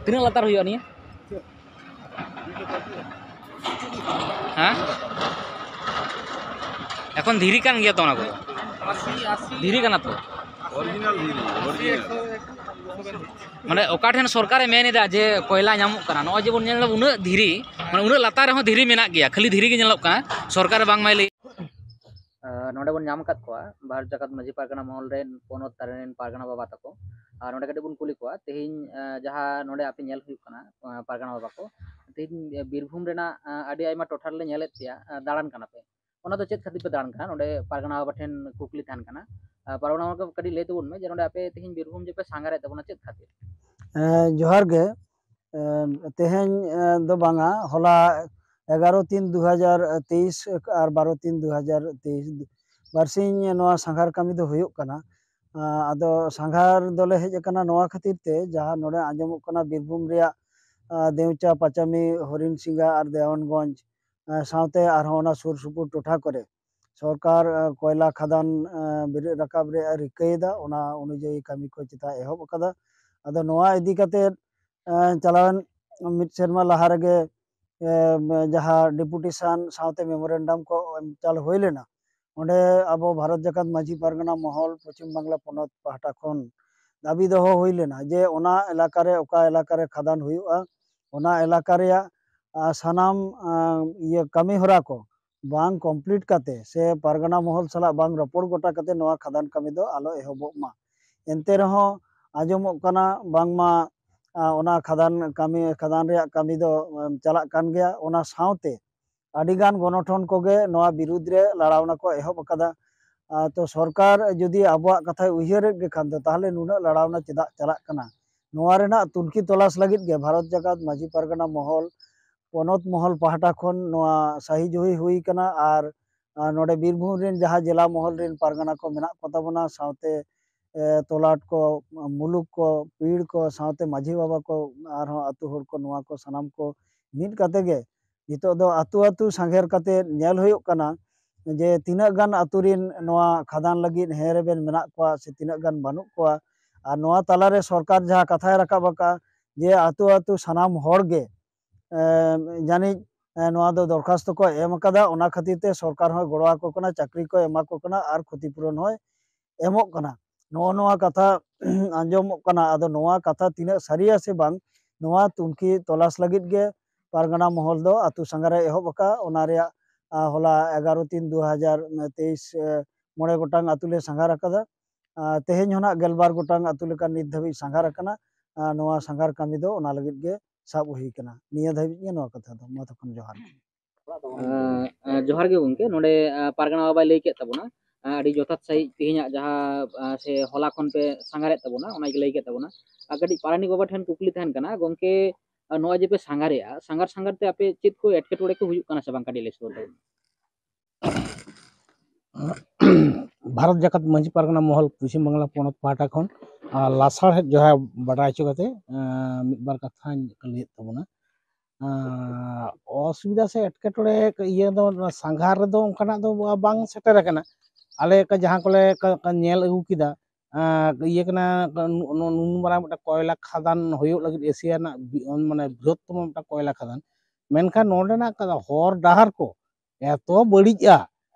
ᱛᱤᱱᱟᱹᱜ ᱞᱟᱛᱟᱨ ᱦᱩᱭᱩᱜᱼᱟ ᱱᱤᱭᱟᱹ? ᱦᱮᱸ? ᱮᱠᱷᱚᱱ ᱫᱷᱤᱨᱤ ᱠᱟᱱ ᱜᱮᱭᱟ ᱛᱚ ᱚᱱᱟ ᱠᱚᱫᱚ? ᱫᱷᱤᱨᱤ ᱠᱟᱱᱟ ᱛᱚ? Original ᱫᱷᱤᱨᱤ, original. ᱢᱟᱱᱮ ᱚᱠᱟ ᱴᱷᱮᱱ ᱥᱚᱨᱠᱟᱨᱮ ᱢᱮᱱ ᱮᱫᱟ ᱡᱮ ᱠᱚᱭᱞᱟ ᱧᱟᱢᱚᱜ ᱠᱟᱱᱟ, ᱱᱚᱜᱼᱚᱭ ᱡᱮᱵᱚᱱ ᱧᱮᱞ ᱮᱫᱟ ᱩᱱᱟᱹᱜ ᱫᱷᱤᱨᱤ, ᱢᱟᱱᱮ ᱩᱱᱟᱹᱜ ᱞᱟᱛᱟᱨ ᱨᱮᱦᱚᱸ ᱫᱷᱤᱨᱤ ᱢᱮᱱᱟᱜ ᱜᱮᱭᱟ, ᱠᱷᱟᱹᱞᱤ ᱫᱷᱤᱨᱤ ᱜᱮ ᱧᱮᱞᱚᱜ ᱠᱟᱱᱟ, ᱥᱚᱨᱠᱟᱨ ᱵᱟᱝ ᱢᱟᱭ ᱞᱟᱹᱭ᱾ ᱟᱸ, ᱱᱚᱰᱮ ᱵᱚᱱ ᱧᱟᱢ ᱟᱠᱟᱫ ᱠᱚᱣᱟ ᱵᱷᱟᱨᱚᱛ ᱡᱟᱠᱟᱛ ᱢᱟᱹᱡᱷᱤ ᱯᱟᱨᱜᱟᱱᱟ ᱢᱚᱦᱚᱞ ᱨᱮᱱ ᱯᱚᱱᱚᱛ ᱨᱮᱱ ᱯᱟᱨᱜᱟᱱᱟ ᱵᱟᱵᱟ ᱛᱟᱠᱚ᱾ ᱟᱨ ᱱᱚᱰᱮ ᱠᱟᱹᱴᱤᱡ ᱵᱚᱱ ᱠᱩᱞᱤ ᱠᱚᱣᱟ ᱛᱮᱦᱮᱧ, ᱟᱸ, ᱡᱟᱦᱟᱸ ᱱᱚᱰᱮ ᱟᱯᱮ ᱧᱮᱞ ᱦᱩᱭᱩᱜ ᱠᱟᱱᱟ, ᱟᱸ, ᱯᱟᱨᱜᱟᱱᱟ ᱵᱟᱵᱟ ᱠᱚ, ᱛᱮᱦᱮᱧ ᱵᱤᱨᱵᱷᱩᱢ ᱨᱮᱱᱟᱜ, ᱟᱸ, ᱟᱹᱰᱤ ᱟᱭᱢᱟ ᱴᱚᱴᱷᱟ ᱨᱮᱞᱮ ᱧᱮᱞᱮᱫ ᱯᱮᱭᱟ, ᱟᱸ, ᱫᱟᱬᱟᱱ ᱠᱟᱱᱟ ᱯᱮ, ᱚᱱᱟ ᱫᱚ ᱪᱮᱫ ᱠᱷᱟᱹᱛᱤᱨ ᱯᱮ ᱫᱟᱬᱟᱱ ᱠᱟᱱᱟ? ᱱᱚᱰᱮ ᱯᱟᱨᱜᱟᱱᱟ ᱵᱟᱵᱟ ᱴᱷᱮᱱ ᱠᱩᱠᱞᱤ ᱛᱟᱦᱮᱱ ᱠᱟᱱᱟ᱾ ᱟᱸ, ᱯᱟᱨᱜᱟᱱᱟ ᱵᱟᱵᱟ ᱠᱟᱹᱴᱤᱡ ᱞᱟᱹᱭ ᱛᱟᱵᱚᱱ ᱢᱮ ᱡᱮ ᱱᱚᱰᱮ ᱟᱯᱮ ᱛᱮᱦᱮᱧ ᱵᱤᱨᱵᱷᱩᱢ ᱡᱮ ᱯᱮ ᱥᱟᱸᱜᱷᱟᱨᱮᱫ ᱛᱟᱵᱚᱱᱟ ᱪᱮᱫ ᱠᱷᱟᱹᱛᱤᱨ? ᱮᱸ, ᱡᱚᱦᱟᱨ ᱜᱮ᱾ ᱮᱸ, ᱛᱮᱦᱮᱧ, ᱮᱸ, ᱫᱚ ᱵᱟᱝᱟ, ᱦᱚᱞᱟ ᱮᱜᱟᱨᱚ ᱛᱤᱱ ᱫᱩ ᱦᱟᱡᱟᱨ ᱛᱮᱭᱤᱥ ᱟᱨ ᱵᱟᱨᱚ ᱛᱤᱱ ᱫᱩ ᱦᱟᱡᱟᱨ ᱛᱮᱭᱤᱥ ᱵᱟᱨᱥᱤᱧ ᱱᱚᱣᱟ ᱥᱟᱸᱜᱷᱟᱨ ᱠᱟᱹᱢᱤ ᱫᱚ ᱦᱩᱭᱩᱜ ᱠᱟᱱᱟ᱾ ᱟᱸ, ᱟᱫᱚ ᱥᱟᱸᱜᱷᱟᱨ ᱫᱚᱞᱮ ᱦᱮᱡ ᱟᱠᱟᱱᱟ ᱱᱚᱣᱟ ᱠᱷᱟᱹᱛᱤᱨ ᱛᱮ, ᱡᱟᱦᱟᱸ ᱱᱚᱰᱮ ᱟᱸᱡᱚᱢᱚᱜ ᱠᱟᱱᱟ ᱵᱤᱨᱵᱷᱩᱢ ᱨᱮᱭᱟᱜ, ᱟᱸ, ᱫᱮᱣᱪᱟ, ᱯᱟᱪᱟᱢᱤ, ᱦᱚᱨᱤᱱᱥᱤᱝᱜᱟ ᱟᱨ ᱫᱮᱣᱟᱱᱜᱚᱸᱡᱽ, ᱟᱸ, ᱥᱟᱶᱛᱮ ᱟᱨᱦᱚᱸ ᱚᱱᱟ ᱥᱩᱨ ᱥᱩᱯᱩᱨ ᱴᱚᱴᱷᱟ ᱠᱚᱨᱮ ᱥᱚᱨᱠᱟᱨ, ᱟᱸ, ᱠᱚᱭᱞᱟ ᱠᱷᱟᱫᱟᱱ, ᱟᱸ, ᱵᱮᱨᱮᱫ ᱨᱟᱠᱟᱵ ᱨᱮᱭᱟᱜ ᱮ ᱨᱤᱠᱟᱹᱭᱮᱫᱟ, ᱚᱱᱟ ᱚᱱᱩᱡᱟᱭᱤ ᱠᱟᱹᱢᱤ ᱠᱚ ᱪᱮᱛᱟ ᱮᱦᱚᱵ ᱟᱠᱟᱫᱟ᱾ ᱟᱫᱚ ᱱᱚᱣᱟ ᱤᱫᱤ ᱠᱟᱛᱮ, ᱟᱸ, ᱪᱟᱞᱟᱣᱮᱱ ᱢᱤᱫ ᱥᱮᱨᱢᱟ ᱞᱟᱦᱟ ᱨᱮᱜᱮ, ᱮᱸ, ᱡᱟᱦᱟᱸ ᱰᱮᱯᱩᱴᱮᱥᱚᱱ ᱥᱟᱶᱛᱮ ᱢᱮᱢᱳᱨᱮᱱᱰᱟᱢ ᱠᱚ ᱮᱢ ᱪᱟᱞ ᱦᱩᱭ ᱞᱮᱱᱟ, ᱚᱸᱰᱮ ᱟᱵᱚ ᱵᱷᱟᱨᱚᱛ ᱡᱟᱠᱟᱛ ᱢᱟᱹᱡᱷᱤ ᱯᱟᱨᱜᱟᱱᱟ ᱢᱚᱦᱚᱞ ᱯᱚᱪᱷᱤᱢ ᱵᱟᱝᱞᱟ ᱯᱚᱱᱚᱛ ᱯᱟᱦᱴᱟ ᱠᱷᱚᱱ ᱫᱟᱹᱵᱤ ᱫᱚᱦᱚ ᱦᱩᱭ ᱞᱮᱱᱟ ᱡᱮ ᱚᱱᱟ ᱮᱞᱟᱠᱟ ᱨᱮ, ᱚᱠᱟ ᱮᱞᱟᱠᱟ ᱨᱮ ᱠᱷᱟᱫᱟᱱ ᱦᱩᱭᱩᱜᱼᱟ, ᱚᱱᱟ ᱮᱞᱟᱠᱟ ᱨᱮᱭᱟᱜ, ᱟ, ᱥᱟᱱᱟᱢ, ᱟ, ᱤᱭᱟᱹ ᱠᱟᱹᱢᱤ ᱦᱚᱨᱟ ᱠᱚ ᱵᱟᱝ ᱠᱚᱢᱯᱞᱤᱴ ᱠᱟᱛᱮ ᱥᱮ ᱯᱟᱨᱜᱟᱱᱟ ᱢᱚᱦᱚᱞ ᱥᱟᱞᱟᱜ ᱵᱟᱝ ᱨᱚᱯᱚᱲ ᱜᱚᱴᱟ ᱠᱟᱛᱮ ᱱᱚᱣᱟ ᱠᱷᱟᱫᱟᱱ ᱠᱟᱹᱢᱤ ᱫᱚ ᱟᱞᱚ ᱮᱦᱚᱵᱚᱜ ᱢᱟ᱾ ᱮᱱᱛᱮ ᱨᱮᱦᱚᱸ ᱟᱸᱡᱚᱢᱚᱜ ᱠᱟᱱᱟ ᱵᱟᱝᱢᱟ, ᱟ, ᱚᱱᱟ ᱠᱷᱟᱫᱟᱱ ᱠᱟᱹᱢᱤ, ᱠᱷᱟᱫᱟᱱ ᱨᱮᱭᱟᱜ ᱠᱟᱹᱢᱤ ᱫᱚ, ᱮᱢ, ᱪᱟᱞᱟᱜ ᱠᱟᱱ ᱜᱮᱭᱟ᱾ ᱚᱱᱟ ᱥᱟᱶᱛᱮ ᱟᱹᱰᱤᱜᱟᱱ ᱜᱚᱱᱚᱴᱷᱚᱱ ᱠᱚᱜᱮ ᱱᱚᱣᱟ ᱵᱤᱨᱩᱫᱽ ᱨᱮ ᱞᱟᱲᱟᱣᱱᱟ ᱠᱚ ᱮᱦᱚᱵ ᱟᱠᱟᱫᱟ᱾ ᱟ, ᱛᱚ ᱥᱚᱨᱠᱟᱨ ᱡᱩᱫᱤ ᱟᱵᱚᱣᱟᱜ ᱠᱟᱛᱷᱟᱭ ᱩᱭᱦᱟᱹᱨᱮᱫ ᱜᱮ ᱠᱷᱟᱱ ᱫᱚ, ᱛᱟᱦᱚᱞᱮ ᱱᱩᱱᱟᱹᱜ ᱞᱟᱲᱟᱣᱱᱟ ᱪᱮᱫᱟᱜ ᱪᱟᱞᱟᱜ ᱠᱟᱱᱟ? ᱱᱚᱣᱟ ᱨᱮᱱᱟᱜ ᱛᱩᱱᱠᱷᱤ ᱛᱚᱞᱟᱥ ᱞᱟᱹᱜᱤᱫ ᱜᱮ ᱵᱷᱟᱨᱚᱛ ᱡᱟᱠᱟᱛ ᱢᱟᱹᱡᱷᱤ ᱯᱟᱨᱜᱟᱱᱟ ᱢᱚᱦᱚᱞ, ᱯᱚᱱᱚᱛ ᱢᱚᱦᱚᱞ ᱯᱟᱦᱴᱟ ᱠᱷᱚᱱ ᱱᱚᱣᱟ ᱥᱟᱹᱦᱤ ᱡᱩᱦᱤ ᱦᱩᱭ ᱠᱟᱱᱟ᱾ ᱟᱨ, ᱟᱨ ᱱᱚᱰᱮ ᱵᱤᱨᱵᱷᱩᱢ ᱨᱮᱱ ᱡᱟᱦᱟᱸ ᱡᱮᱞᱟ ᱢᱚᱦᱚᱞ ᱨᱮᱱ ᱯᱟᱨᱜᱟᱱᱟ ᱠᱚ ᱢᱮᱱᱟᱜ ᱠᱚ ᱛᱟᱵᱚᱱᱟ, ᱥᱟᱶᱛᱮ, ᱮ, ᱛᱚᱞᱟᱴ ᱠᱚ, ᱢᱩᱞᱩᱠ ᱠᱚ, ᱯᱤᱲ ᱠᱚ, ᱥᱟᱶᱛᱮ ᱢᱟᱹᱡᱷᱤ ᱵᱟᱵᱟ ᱠᱚ, ᱟᱨᱦᱚᱸ ᱟᱹᱛᱩ ᱦᱚᱲ ᱠᱚ, ᱱᱚᱣᱟ ᱠᱚ ᱥᱟᱱᱟᱢ ᱠᱚ ᱢᱤᱫ ᱠᱟᱛᱮ ᱜᱮ ᱱᱤᱛᱚᱜ ᱫᱚ ᱟᱹᱛᱩ ᱟᱹᱛᱩ ᱥᱟᱸᱜᱷᱮᱨ ᱠᱟᱛᱮ ᱧᱮᱞ ᱦᱩᱭᱩᱜ ᱠᱟᱱᱟ ᱡᱮ ᱛᱤᱱᱟᱹᱜ ᱜᱟᱱ ᱟᱹᱛᱩ ᱨᱤᱱ ᱱᱚᱣᱟ ᱠᱷᱟᱫᱟᱱ ᱞᱟᱹᱜᱤᱫ ᱦᱮᱸ ᱨᱮᱵᱮᱱ ᱢᱮᱱᱟᱜ ᱠᱚᱣᱟ ᱥᱮ ᱛᱤᱱᱟᱹᱜ ᱜᱟᱱ ᱵᱟᱹᱱᱩᱜ ᱠᱚᱣᱟ᱾ ᱟᱨ ᱱᱚᱣᱟ ᱛᱟᱞᱟᱨᱮ ᱥᱚᱨᱠᱟᱨ ᱡᱟᱦᱟᱸ ᱠᱟᱛᱷᱟᱭ ᱨᱟᱠᱟᱵ ᱟᱠᱟᱫᱼᱟ ᱡᱮ ᱟᱹᱛᱩ ᱟᱹᱛᱩ ᱥᱟᱱᱟᱢ ᱦᱚᱲ ᱜᱮ, ᱮ, ᱡᱟᱹᱱᱤᱡ, ᱮ, ᱱᱚᱣᱟ ᱫᱚ ᱫᱚᱨᱠᱷᱟᱥᱛᱚ ᱠᱚ ᱮᱢ ᱟᱠᱟᱫᱟ, ᱚᱱᱟ ᱠᱷᱟᱹᱛᱤᱨ ᱛᱮ ᱥᱚᱨᱠᱟᱨ ᱦᱚᱸᱭ ᱜᱚᱲᱚ ᱟᱠᱚ ᱠᱟᱱᱟ, ᱪᱟᱹᱠᱨᱤ ᱠᱚ ᱮᱢᱟ ᱠᱚ ᱠᱟᱱᱟ ᱟᱨ ᱠᱷᱚᱛᱤᱯᱩᱨᱚᱱ ᱦᱚᱸᱭ ᱮᱢᱚᱜ ᱠᱟᱱᱟ᱾ ᱱᱚᱜᱼᱚ ᱱᱚᱣᱟ ᱠᱟᱛᱷᱟ ᱟᱸᱡᱚᱢᱚᱜ ᱠᱟᱱᱟ᱾ ᱟᱫᱚ ᱱᱚᱣᱟ ᱠᱟᱛᱷᱟ ᱛᱤᱱᱟᱹᱜ ᱥᱟᱹᱨᱤᱭᱟ ᱥᱮ ᱵᱟᱝ, ᱱᱚᱣᱟ ᱛᱩᱱᱠᱷᱤ ᱛᱚᱞᱟᱥ ᱞᱟᱹᱜᱤᱫ ᱜᱮ ᱯᱟᱨᱜᱟᱱᱟ ᱢᱚᱦᱚᱞ ᱫᱚ ᱟᱹᱛᱩ ᱥᱟᱸᱜᱷᱟᱨᱮ ᱮᱦᱚᱵ ᱟᱠᱟᱫ᱾ ᱚᱱᱟ ᱨᱮᱭᱟᱜ, ᱟ, ᱦᱚᱞᱟ ᱮᱜᱟᱨᱚ ᱛᱤᱱ ᱫᱩ ᱦᱟᱡᱟᱨ ᱛᱮᱭᱤᱥ, ᱮ, ᱢᱚᱬᱮ ᱜᱚᱴᱟᱝ ᱟᱹᱛᱩ ᱞᱮ ᱥᱟᱸᱜᱷᱟᱨ ᱟᱠᱟᱫᱟ᱾ ᱟ, ᱛᱮᱦᱮᱧ ᱦᱚᱸ ᱱᱟᱜ ᱜᱮᱞᱵᱟᱨ ᱜᱚᱴᱟᱝ ᱟᱹᱛᱩ ᱞᱮᱠᱟ ᱱᱤᱛ ᱫᱷᱟᱹᱵᱤᱡ ᱥᱟᱸᱜᱷᱟᱨ ᱟᱠᱟᱱᱟ᱾ ᱟ, ᱱᱚᱣᱟ ᱥᱟᱸᱜᱷᱟᱨ ᱠᱟᱹᱢᱤ ᱫᱚ ᱚᱱᱟ ᱞᱟᱹᱜᱤᱫ ᱜᱮ ᱥᱟᱵ ᱦᱩᱭ ᱟᱠᱟᱱᱟ᱾ ᱱᱤᱭᱟᱹ ᱫᱷᱟᱹᱵᱤᱡ ᱜᱮ ᱱᱚᱣᱟ ᱠᱟᱛᱷᱟ ᱫᱚ᱾ ᱢᱟ ᱛᱚᱠᱷᱚᱱ ᱡᱚᱦᱟᱨ᱾ ᱟᱸ, ᱟᱸ, ᱡᱚᱦᱟᱨ ᱜᱮ ᱜᱚᱢᱠᱮ᱾ ᱱᱚᱰᱮ, ᱟᱸ, ᱯᱟᱨᱜᱟᱱᱟ ᱵᱟᱵᱟᱭ ᱞᱟᱹᱭ ᱠᱮᱫ ᱛᱟᱵᱚᱱᱟ, ᱟᱸ, ᱟᱹᱰᱤ ᱡᱚᱛᱷᱟᱛ ᱥᱟᱺᱦᱤᱡ ᱛᱮᱦᱮᱧᱟᱜ ᱡᱟᱦᱟᱸ, ᱟᱸ, ᱥᱮ ᱦᱚᱞᱟ ᱠᱷᱚᱱ ᱯᱮ ᱥᱟᱸᱜᱷᱟᱨᱮᱫ ᱛᱟᱵᱚᱱᱟ, ᱚᱱᱟ ᱜᱮ ᱞᱟᱹᱭ ᱠᱮᱫ ᱛᱟᱵᱚᱱᱟ᱾ ᱟᱨ ᱠᱟᱹᱴᱤᱡ ᱯᱟᱨᱟᱱᱤᱠ ᱵᱟᱵᱟ ᱴᱷᱮᱱ ᱠᱩᱠᱞᱤ ᱛᱟᱦᱮᱱ ᱠᱟᱱᱟ, ᱜᱚᱢᱠᱮ, ᱟᱸ, ᱱᱚᱜᱼᱚᱭ ᱡᱮ ᱯᱮ ᱥᱟᱸᱜᱷᱟᱨᱮᱜᱼᱟ, ᱥᱟᱸᱜᱷᱟᱨ ᱥᱟᱸᱜᱷᱟᱨ ᱛᱮ ᱟᱯᱮ ᱪᱮᱫ ᱠᱚ ᱮᱴᱠᱮᱴᱚᱬᱮ ᱠᱚ ᱦᱩᱭᱩᱜ ᱠᱟᱱᱟ ᱥᱮ ᱵᱟᱝ, ᱠᱟᱹᱴᱤᱡ ᱞᱟᱹᱭ ᱥᱚᱫᱚᱨ ᱛᱟᱵᱚᱱ? ᱵᱷᱟᱨᱚᱛ ᱡᱟᱠᱟᱛ ᱢᱟᱹᱡᱷᱤ ᱯᱟᱨᱜᱟᱱᱟ ᱢᱚᱦᱚᱞ ᱯᱚᱪᱷᱤᱢ ᱵᱟᱝᱞᱟ ᱯᱚᱱᱚᱛ ᱯᱟᱦᱴᱟ ᱠᱷᱚᱱ, ᱟᱸ, ᱞᱟᱥᱟᱲᱦᱮᱫ ᱡᱚᱦᱟᱨ ᱵᱟᱰᱟᱭ ᱦᱚᱪᱚ ᱠᱟᱛᱮ, ᱟᱸ, ᱢᱤᱫ ᱵᱟᱨ ᱠᱟᱛᱷᱟᱧ ᱞᱟᱹᱭᱮᱫ ᱛᱟᱵᱚᱱᱟ᱾ ᱟᱸ, ᱚᱥᱩᱵᱤᱫᱷᱟ ᱥᱮ ᱮᱴᱠᱮᱴᱚᱬᱮ ᱤᱭᱟᱹ ᱫᱚ ᱥᱟᱸᱜᱷᱟᱨ ᱨᱮᱫᱚ ᱚᱱᱠᱟᱱᱟᱜ ᱫᱚ ᱵᱟᱝ ᱥᱮᱴᱮᱨ ᱟᱠᱟᱱᱟ᱾ ᱟᱞᱮ ᱠᱚ ᱡᱟᱦᱟᱸ ᱠᱚᱞᱮ ᱠᱚ, ᱠᱚ ᱧᱮᱞ ᱟᱹᱜᱩ ᱠᱮᱫᱟ, ᱟᱸ, ᱤᱭᱟᱹ ᱠᱟᱱᱟ, ᱱᱩ-, ᱱᱩ-, ᱱᱩᱱ ᱢᱟᱨᱟᱝ ᱢᱤᱫᱴᱟᱝ ᱠᱚᱭᱞᱟ ᱠᱷᱟᱫᱟᱱ ᱦᱩᱭᱩᱜ ᱞᱟᱹᱜᱤᱫ ᱮᱥᱤᱭᱟ ᱨᱮᱱᱟᱜ ᱵᱤ-, ᱢᱟᱱᱮ ᱵᱨᱤᱦᱚᱛᱛᱚᱢᱚ ᱢᱤᱫᱴᱟᱝ ᱠᱚᱭᱞᱟ ᱠᱷᱟᱫᱟᱱ, ᱢᱮᱱᱠᱷᱟᱱ ᱱᱚᱸᱰᱮᱱᱟᱜ ᱠᱟ-, ᱦᱚᱨ ᱰᱟᱦᱟᱨ ᱠᱚ ᱮᱛᱚ ᱵᱟᱹᱲᱤᱡᱼᱟ,